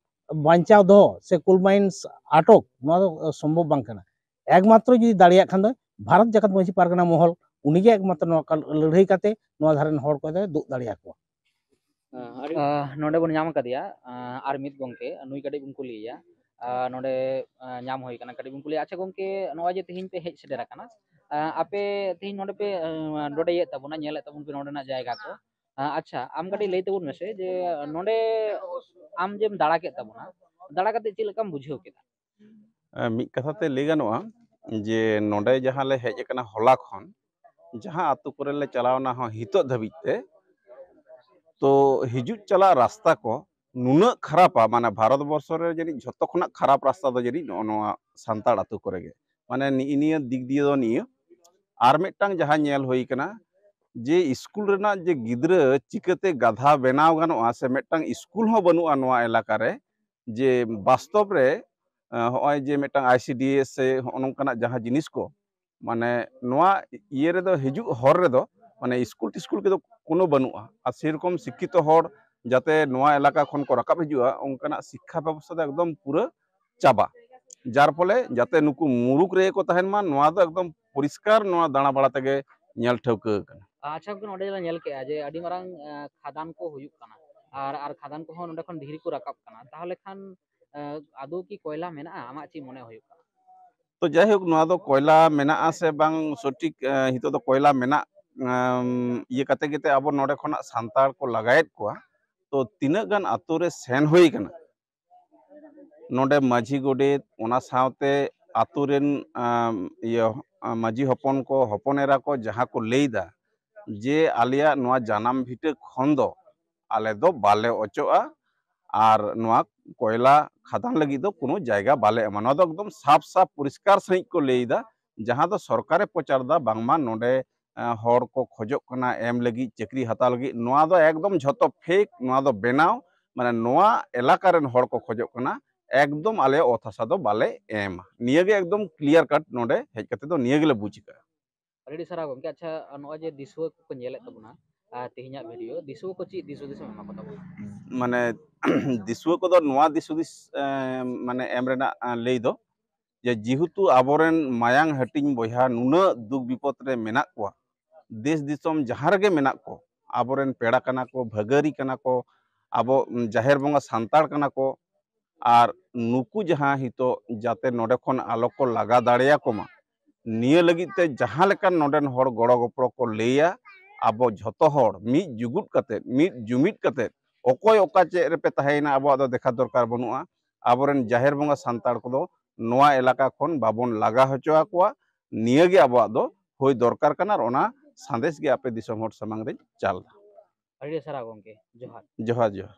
ᱵᱟᱧᱪᱟᱣ ᱫᱚᱦᱚ ᱥᱮ ᱠᱳᱞ ᱢᱟᱭᱤᱱᱥ ᱟᱴᱚᱠ, ᱱᱚᱣᱟ ᱫᱚ ᱥᱚᱢᱵᱷᱚᱵ ᱵᱟᱝ ᱠᱟᱱᱟ᱾ ᱮᱠᱢᱟᱛᱨᱚ ᱡᱩᱫᱤ ᱫᱟᱲᱮᱭᱟᱜ ᱠᱷᱟᱱ ᱫᱚ ᱵᱷᱟᱨᱚᱛ ᱡᱟᱠᱟᱛ ᱢᱟᱹᱡᱷᱤ ᱯᱟᱨᱜᱟᱱᱟ ᱢᱚᱦᱚᱞ ᱩᱱᱤᱜᱮ ᱮᱠᱢᱟᱛᱨᱚ ᱱᱚᱣᱟ ᱠᱟ-, ᱞᱟᱹᱲᱦᱟᱹᱭ ᱠᱟᱛᱮ ᱱᱚᱣᱟ ᱫᱷᱟᱨᱮᱱ ᱦᱚᱲ ᱠᱚᱫᱚᱭ ᱫᱩᱜ ᱫᱟᱲᱮᱭᱟᱠᱚᱣᱟ᱾ ᱟᱸ, ᱟᱹᱰᱤ ᱟᱸ, ᱱᱚᱰᱮ ᱵᱚᱱ ᱧᱟᱢ ᱟᱠᱟᱫᱮᱭᱟ, ᱟᱸ, ᱟᱨ ᱢᱤᱫ ᱜᱚᱢᱠᱮ, ᱱᱩᱭ ᱠᱟᱹᱴᱤᱡ ᱵᱚᱱ ᱠᱩᱞᱤᱭᱮᱭᱟ᱾ ᱟᱸ, ᱱᱚᱰᱮ, ᱟᱸ, ᱧᱟᱢ ᱦᱩᱭ ᱠᱟᱱᱟ, ᱠᱟᱹᱴᱤᱡ ᱵᱚᱱ ᱠᱩᱞᱤᱭᱟ᱾ ᱟᱪᱪᱷᱟ ᱜᱚᱢᱠᱮ, ᱱᱚᱜᱼᱚᱭ ᱡᱮ ᱛᱮᱦᱮᱧ ᱯᱮ ᱦᱮᱡ ᱥᱮᱴᱮᱨ ᱟᱠᱟᱱᱟ, ᱟᱸ, ᱟᱯᱮ ᱛᱮᱦᱮᱧ ᱱᱚᱰᱮ ᱯᱮ, ᱟᱸ, ᱰᱚᱰᱮᱭᱮᱫ ᱛᱟᱵᱚᱱᱟ, ᱧᱮᱞᱮᱫ ᱛᱟᱵᱚᱱ ᱯᱮ ᱱᱚᱰᱮᱱᱟᱜ ᱡᱟᱭᱜᱟ ᱠᱚ, ᱟᱸ, ᱟᱪᱪᱷᱟ, ᱟᱢ ᱠᱟᱹᱴᱤᱡ ᱞᱟᱹᱭ ᱛᱟᱵᱚᱱ ᱢᱮᱥᱮ ᱡᱮ ᱱᱚᱰᱮ ᱟᱢ ᱡᱮᱢ ᱫᱟᱬᱟ ᱠᱮᱫ ᱛᱟᱵᱚᱱᱟ, ᱫᱟᱬᱟ ᱠᱟᱛᱮ ᱪᱮᱫ ᱞᱮᱠᱟᱢ ᱵᱩᱡᱷᱟᱹᱣ ᱠᱮᱫᱟ? ᱮᱸ, ᱢᱤᱫ ᱠᱟᱛᱷᱟ ᱛᱮ ᱞᱟᱹᱭ ᱜᱟᱱᱚᱜᱼᱟ ᱡᱮ ᱱᱚᱰᱮ ᱡᱟᱦᱟᱸ ᱞᱮ ᱦᱮᱡ ᱟᱠᱟᱱᱟ ᱦᱚᱞᱟ ᱠᱷᱚᱱ, ᱡᱟᱦᱟᱸ ᱟᱛᱳ ᱠᱚᱨᱮ ᱞᱮ ᱪᱟᱞᱟᱣᱱᱟ ᱦᱚᱸ ᱱᱤᱛᱚᱜ ᱫᱷᱟᱹᱵᱤᱡ ᱛᱮ, ᱛᱚ ᱦᱤᱡᱩᱜ ᱪᱟᱞᱟᱜ ᱨᱟᱥᱛᱟ ᱠᱚ ᱱᱩᱱᱟᱹᱜ ᱠᱷᱟᱨᱟᱯᱟ, ᱢᱟᱱᱮ ᱵᱷᱟᱨᱚᱛ ᱵᱚᱨᱥᱚ ᱨᱮ ᱡᱟᱹᱱᱤᱡ ᱡᱷᱚᱛᱚ ᱠᱷᱚᱱᱟᱜ ᱠᱷᱟᱨᱟᱯ ᱨᱟᱥᱛᱟ ᱫᱚ ᱡᱟᱹᱱᱤᱡ ᱱᱚᱜᱼᱚ ᱱᱚᱣᱟ ᱥᱟᱱᱛᱟᱲ ᱟᱛᱳ ᱠᱚᱨᱮ ᱜᱮ᱾ ᱢᱟᱱᱮ ᱱᱤᱜᱼᱤ ᱱᱤᱭᱟᱹ ᱫᱤᱠ ᱫᱤᱭᱮ ᱫᱚ ᱱᱤᱭᱟᱹ᱾ ᱟᱨ ᱢᱤᱫᱴᱟᱝ ᱡᱟᱦᱟᱸ ᱧᱮᱞ ᱦᱩᱭ ᱠᱟᱱᱟ ᱡᱮ ᱥᱠᱩᱞ ᱨᱮᱱᱟᱜ ᱡᱮ ᱜᱤᱫᱽᱨᱟᱹ ᱪᱤᱠᱟᱹᱛᱮ ᱜᱟᱫᱷᱟ ᱵᱮᱱᱟᱣ ᱜᱟᱱᱚᱜᱼᱟ, ᱥᱮ ᱢᱤᱫᱴᱟᱝ ᱥᱠᱩᱞ ᱦᱚᱸ ᱵᱟᱹᱱᱩᱜᱼᱟ ᱱᱚᱣᱟ ᱮᱞᱟᱠᱟ ᱨᱮ, ᱡᱮ ᱵᱟᱥᱛᱚᱵ ᱨᱮ, ᱟᱸ, ᱦᱚᱸᱜᱼᱚᱭ ᱡᱮ ᱢᱤᱫᱴᱟᱝ ᱟᱭ ᱥᱤ ᱰᱤ ᱮᱥ ᱥᱮ ᱦᱚᱸᱜᱼᱚ ᱱᱚᱝᱠᱟᱱᱟᱜ ᱡᱟᱦᱟᱸ ᱡᱤᱱᱤᱥ ᱠᱚ, ᱢᱟᱱᱮ ᱱᱚᱣᱟ ᱤᱭᱟᱹ ᱨᱮᱫᱚ ᱦᱤᱡᱩᱜ ᱦᱚᱨ ᱨᱮᱫᱚ, ᱢᱟᱱᱮ ᱥᱠᱩᱞ ᱴᱤᱥᱠᱩᱞ ᱠᱚᱫᱚ ᱠᱳᱱᱳ ᱵᱟᱹᱱᱩᱜᱼᱟ᱾ ᱟᱨ ᱥᱮᱨᱚᱠᱚᱢ ᱥᱤᱠᱠᱷᱤᱛᱚ ᱦᱚᱲ ᱡᱟᱛᱮ ᱱᱚᱣᱟ ᱮᱞᱟᱠᱟ ᱠᱷᱚᱱ ᱠᱚ ᱨᱟᱠᱟᱵ ᱦᱤᱡᱩᱜᱼᱟ, ᱚᱱᱠᱟᱱᱟᱜ ᱥᱤᱠᱠᱷᱟ ᱵᱮᱵᱚᱥᱛᱷᱟ ᱫᱚ ᱮᱠᱫᱚᱢ ᱯᱩᱨᱟᱹ ᱪᱟᱵᱟ, ᱡᱟᱨ ᱯᱷᱚᱞᱮ ᱡᱟᱛᱮ ᱱᱩᱠᱩ ᱢᱩᱨᱩᱠ ᱨᱮᱜᱮ ᱠᱚ ᱛᱟᱦᱮᱱ ᱢᱟ, ᱱᱚᱣᱟ ᱫᱚ ᱮᱠᱫᱚᱢ ᱯᱚᱨᱤᱥᱠᱟᱨ ᱱᱚᱣᱟ ᱫᱟᱬᱟ ᱵᱟᱲᱟ ᱛᱮᱜᱮ ᱧᱮᱞ ᱴᱷᱟᱹᱣᱠᱟᱹ ᱟᱠᱟᱱᱟ᱾ ᱟᱪᱪᱷᱟ ᱜᱚᱢᱠᱮ, ᱱᱚᱰᱮ ᱞᱮ ᱧᱮᱞ ᱠᱮᱜᱼᱟ ᱡᱮ ᱟᱹᱰᱤ ᱢᱟᱨᱟᱝ, ᱟᱸ, ᱠᱷᱟᱫᱟᱱ ᱠᱚ ᱦᱩᱭᱩᱜ ᱠᱟᱱᱟ, ᱟᱨ, ᱟᱨ ᱠᱷᱟᱫᱟᱱ ᱠᱚᱦᱚᱸ ᱱᱚᱰᱮ ᱠᱷᱚᱱ ᱫᱷᱤᱨᱤ ᱠᱚ ᱨᱟᱠᱟᱵ ᱠᱟᱱᱟ, ᱛᱟᱦᱚᱞᱮ ᱠᱷᱟᱱ, ᱟᱸ, ᱟᱫᱚ ᱠᱤ ᱠᱚᱭᱞᱟ ᱢᱮᱱᱟᱜᱼᱟ? ᱟᱢᱟᱜ ᱪᱮᱫ ᱢᱚᱱᱮ ᱦᱩᱭᱩᱜ ᱠᱟᱱᱟ? ᱛᱚ ᱡᱟᱭᱦᱳᱠ, ᱱᱚᱣᱟ ᱫᱚ ᱠᱚᱭᱞᱟ ᱢᱮᱱᱟᱜᱼᱟ ᱥᱮ ᱵᱟᱝ ᱥᱚᱴᱷᱤᱠ, ᱟᱸ, ᱱᱤᱛᱚᱜ ᱫᱚ ᱠᱚᱭᱞᱟ ᱢᱮᱱᱟᱜ, ᱟᱸ, ᱤᱭᱟᱹ ᱠᱟᱛᱮ ᱜᱮᱛᱮ ᱟᱵᱚ ᱱᱚᱰᱮ ᱠᱷᱚᱱᱟᱜ ᱥᱟᱱᱛᱟᱲ ᱠᱚ ᱞᱟᱜᱟᱭᱮᱫ ᱠᱚᱣᱟ᱾ ᱛᱚ ᱛᱤᱱᱟᱹᱜ ᱜᱟᱱ ᱟᱛᱳ ᱨᱮ ᱥᱮᱱ ᱦᱩᱭ ᱠᱟᱱᱟ, ᱱᱚᱰᱮ ᱢᱟᱹᱡᱷᱤ ᱜᱚᱰᱮᱛ, ᱚᱱᱟ ᱥᱟᱶᱛᱮ ᱟᱛᱳ ᱨᱮᱱ, ᱟᱢ, ᱤᱭᱟᱹ, ᱟᱢ, ᱢᱟᱹᱡᱷᱤ ᱦᱚᱯᱚᱱ ᱠᱚ, ᱦᱚᱯᱚᱱ ᱮᱨᱟ ᱠᱚ ᱡᱟᱦᱟᱸ ᱠᱚ ᱞᱟᱹᱭᱫᱟ ᱡᱮ ᱟᱞᱮᱭᱟᱜ ᱱᱚᱣᱟ ᱡᱟᱱᱟᱢ ᱵᱷᱤᱴᱟᱹ ᱠᱷᱚᱱ ᱫᱚ ᱟᱞᱮ ᱫᱚ ᱵᱟᱞᱮ ᱚᱪᱚᱜᱼᱟ, ᱟᱨ ᱱᱚᱣᱟ ᱠᱚᱭᱞᱟ ᱠᱷᱟᱫᱟᱱ ᱞᱟᱹᱜᱤᱫ ᱫᱚ ᱠᱳᱱᱳ ᱡᱟᱭᱜᱟ ᱵᱟᱞᱮ ᱮᱢᱟ᱾ ᱱᱚᱣᱟ ᱫᱚ ᱮᱠᱫᱚᱢ ᱥᱟᱯ ᱥᱟᱯ ᱯᱚᱨᱤᱥᱠᱟᱨ ᱥᱟᱺᱦᱤᱡ ᱠᱚ ᱞᱟᱹᱭᱫᱟ, ᱡᱟᱦᱟᱸ ᱫᱚ ᱥᱚᱨᱠᱟᱨᱮ ᱯᱨᱚᱪᱟᱨ ᱫᱟ ᱵᱟᱝᱢᱟ ᱱᱚᱰᱮ ᱮᱸ, ᱦᱚᱲ ᱠᱚ ᱠᱷᱚᱡᱚᱜ ᱠᱟᱱᱟ ᱮᱢ ᱞᱟᱹᱜᱤᱫ, ᱪᱟᱹᱠᱨᱤ ᱦᱟᱛᱟᱣ ᱞᱟᱹᱜᱤᱫ᱾ ᱱᱚᱣᱟ ᱫᱚ ᱮᱠᱫᱚᱢ ᱡᱷᱚᱛᱚ ᱯᱷᱮᱠ, ᱱᱚᱣᱟ ᱫᱚ ᱵᱮᱱᱟᱣ, ᱢᱟᱱᱮ ᱱᱚᱣᱟ ᱮᱞᱟᱠᱟ ᱨᱮᱱ ᱦᱚᱲ ᱠᱚ ᱠᱷᱚᱡᱚᱜ ᱠᱟᱱᱟ ᱮᱠᱫᱚᱢ ᱟᱞᱮ ᱚᱛ ᱦᱟᱥᱟ ᱫᱚ ᱵᱟᱞᱮ ᱮᱢᱟ᱾ ᱱᱤᱭᱟᱹ ᱜᱮ ᱮᱠᱫᱚᱢ clear cut ᱱᱚᱰᱮ ᱦᱮᱡ ᱠᱟᱛᱮ ᱫᱚ ᱱᱤᱭᱟᱹ ᱜᱮᱞᱮ ᱵᱩᱡᱽ ᱠᱟᱜᱼᱟ᱾ ᱟᱹᱰᱤ ᱟᱹᱰᱤ ᱥᱟᱨᱦᱟᱣ ᱜᱚᱢᱠᱮ᱾ ᱟᱪᱪᱷᱟ, ᱱᱚᱜᱼᱚᱭ ᱡᱮ ᱫᱤᱥᱩᱣᱟᱹ ᱠᱚᱠᱚ ᱧᱮᱞᱮᱫ ᱛᱟᱵᱚᱱᱟ, ᱟᱨ ᱛᱮᱦᱮᱧᱟᱜ video, ᱫᱤᱥᱩᱣᱟᱹ ᱠᱚ ᱪᱮᱫ ᱫᱤᱥ ᱦᱩᱫᱤᱥ ᱮᱢ ᱮᱢᱟ ᱠᱚ ᱛᱟᱵᱚᱱᱟ? ᱢᱟᱱᱮ ᱫᱤᱥᱩᱣᱟᱹ ᱠᱚᱫᱚ ᱱᱚᱣᱟ ᱫᱤᱥ ᱦᱩᱫᱤᱥ, ᱮᱸ, ᱢᱟᱱᱮ ᱮᱢ ᱨᱮᱱᱟᱜ, ᱮᱸ, ᱞᱟᱹᱭ ᱫᱚ ᱡᱮ ᱡᱮᱦᱮᱛᱩ ᱟᱵᱚᱨᱮᱱ ᱢᱟᱭᱟᱝ ᱦᱟᱹᱴᱤᱧ ᱵᱚᱭᱦᱟ ᱱᱩᱱᱟᱹᱜ ᱫᱩᱠ ᱵᱤᱯᱚᱫ ᱨᱮ ᱢᱮᱱᱟᱜ ᱠᱚᱣᱟ, ᱫᱮᱥ ᱫᱤᱥᱚᱢ ᱡᱟᱦᱟᱸ ᱨᱮᱜᱮ ᱢᱮᱱᱟᱜ ᱠᱚ, ᱟᱵᱚᱨᱮᱱ ᱯᱮᱲᱟ ᱠᱟᱱᱟ ᱠᱚ, ᱵᱷᱟᱹᱜᱟᱹᱨᱤ ᱠᱟᱱᱟ ᱠᱚ, ᱟᱵᱚ, ᱩᱢ, ᱡᱟᱦᱮᱨ ᱵᱚᱸᱜᱟ ᱥᱟᱱᱛᱟᱲ ᱠᱟᱱᱟ ᱠᱚ, ᱟᱨ ᱱᱩᱠᱩ ᱡᱟᱦᱟᱸ ᱦᱤᱛᱚᱜ ᱡᱟᱛᱮ ᱱᱚᱰᱮ ᱠᱷᱚᱱ ᱟᱞᱚ ᱠᱚ ᱞᱟᱜᱟ ᱫᱟᱲᱮᱭᱟᱠᱚ ᱢᱟ, ᱱᱤᱭᱟᱹ ᱞᱟᱹᱜᱤᱫ ᱛᱮ ᱡᱟᱦᱟᱸ ᱞᱮᱠᱟᱱ ᱱᱚᱰᱮᱱ ᱦᱚᱲ ᱜᱚᱲᱚ ᱜᱚᱯᱚᱲᱚ ᱠᱚ ᱞᱟᱹᱭᱟ, ᱟᱵᱚ ᱡᱷᱚᱛᱚ ᱦᱚᱲ ᱢᱤᱫ ᱡᱩᱜᱩᱫ ᱠᱟᱛᱮᱫ, ᱢᱤᱫ ᱡᱩᱢᱤᱫ ᱠᱟᱛᱮᱫ, ᱚᱠᱚᱭ ᱚᱠᱟ ᱪᱮᱫ ᱨᱮᱯᱮ ᱛᱟᱦᱮᱸᱭᱮᱱᱟ, ᱟᱵᱚᱣᱟᱜ ᱫᱚ ᱫᱮᱠᱷᱟ ᱫᱚᱨᱠᱟᱨ ᱵᱟᱹᱱᱩᱜᱼᱟ᱾ ᱟᱵᱚᱨᱮᱱ ᱡᱟᱦᱮᱨ ᱵᱚᱸᱜᱟ ᱥᱟᱱᱛᱟᱲ ᱠᱚᱫᱚ ᱱᱚᱣᱟ ᱮᱞᱟᱠᱟ ᱠᱷᱚᱱ ᱵᱟᱵᱚᱱ ᱞᱟᱜᱟ ᱦᱚᱪᱚ ᱟᱠᱚᱣᱟ᱾ ᱱᱤᱭᱟᱹ ᱜᱮ ᱟᱵᱚᱣᱟᱜ ᱫᱚ ᱦᱩᱭ ᱫᱚᱨᱠᱟᱨ ᱠᱟᱱᱟ, ᱟᱨ ᱚᱱᱟ ᱥᱟᱸᱫᱮᱥ ᱜᱮ ᱟᱯᱮ ᱫᱤᱥᱚᱢ ᱦᱚᱲ ᱥᱟᱢᱟᱝ ᱨᱮᱧ ᱪᱟᱞ ᱮᱫᱟ᱾ ᱟᱹᱰᱤ ᱥᱟᱨᱦᱟᱣ ᱜᱚᱢᱠᱮ, ᱡᱚᱦᱟᱨ᱾ ᱡᱚᱦᱟᱨ, ᱡᱚᱦᱟᱨ᱾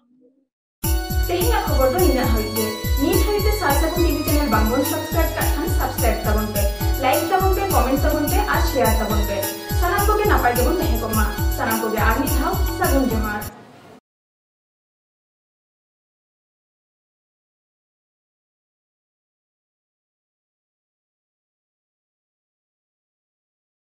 ᱛᱮᱦᱮᱧᱟᱜ ᱠᱷᱚᱵᱚᱨ ᱫᱚ ᱱᱤᱱᱟᱹᱜ ᱦᱟᱹᱵᱤᱡ ᱜᱮ᱾ ᱱᱤᱛ ᱦᱟᱹᱵᱤᱡ ᱛᱮ ᱥᱟᱨ ᱥᱟᱹᱜᱩᱱ TV channel ᱵᱟᱝᱵᱚᱱ subscribe ᱠᱟᱜ ᱠᱷᱟᱱ subscribe ᱛᱟᱵᱚᱱ ᱯᱮ, like ᱛᱟᱵᱚᱱ ᱯᱮ, comment ᱛᱟᱵᱚᱱ ᱯᱮ, ᱟᱨ share ᱛᱟᱵᱚᱱ ᱯᱮ᱾ ᱥᱟᱱᱟᱢ ᱠᱚᱜᱮ ᱱᱟᱯᱟᱭ ᱜᱮᱵᱚᱱ ᱛᱟᱦᱮᱸ ᱠᱚᱜ ᱢᱟ᱾ ᱥᱟᱱᱟᱢ ᱠᱚᱜᱮ ᱟᱨ ᱢᱤᱫ ᱫᱷᱟᱣ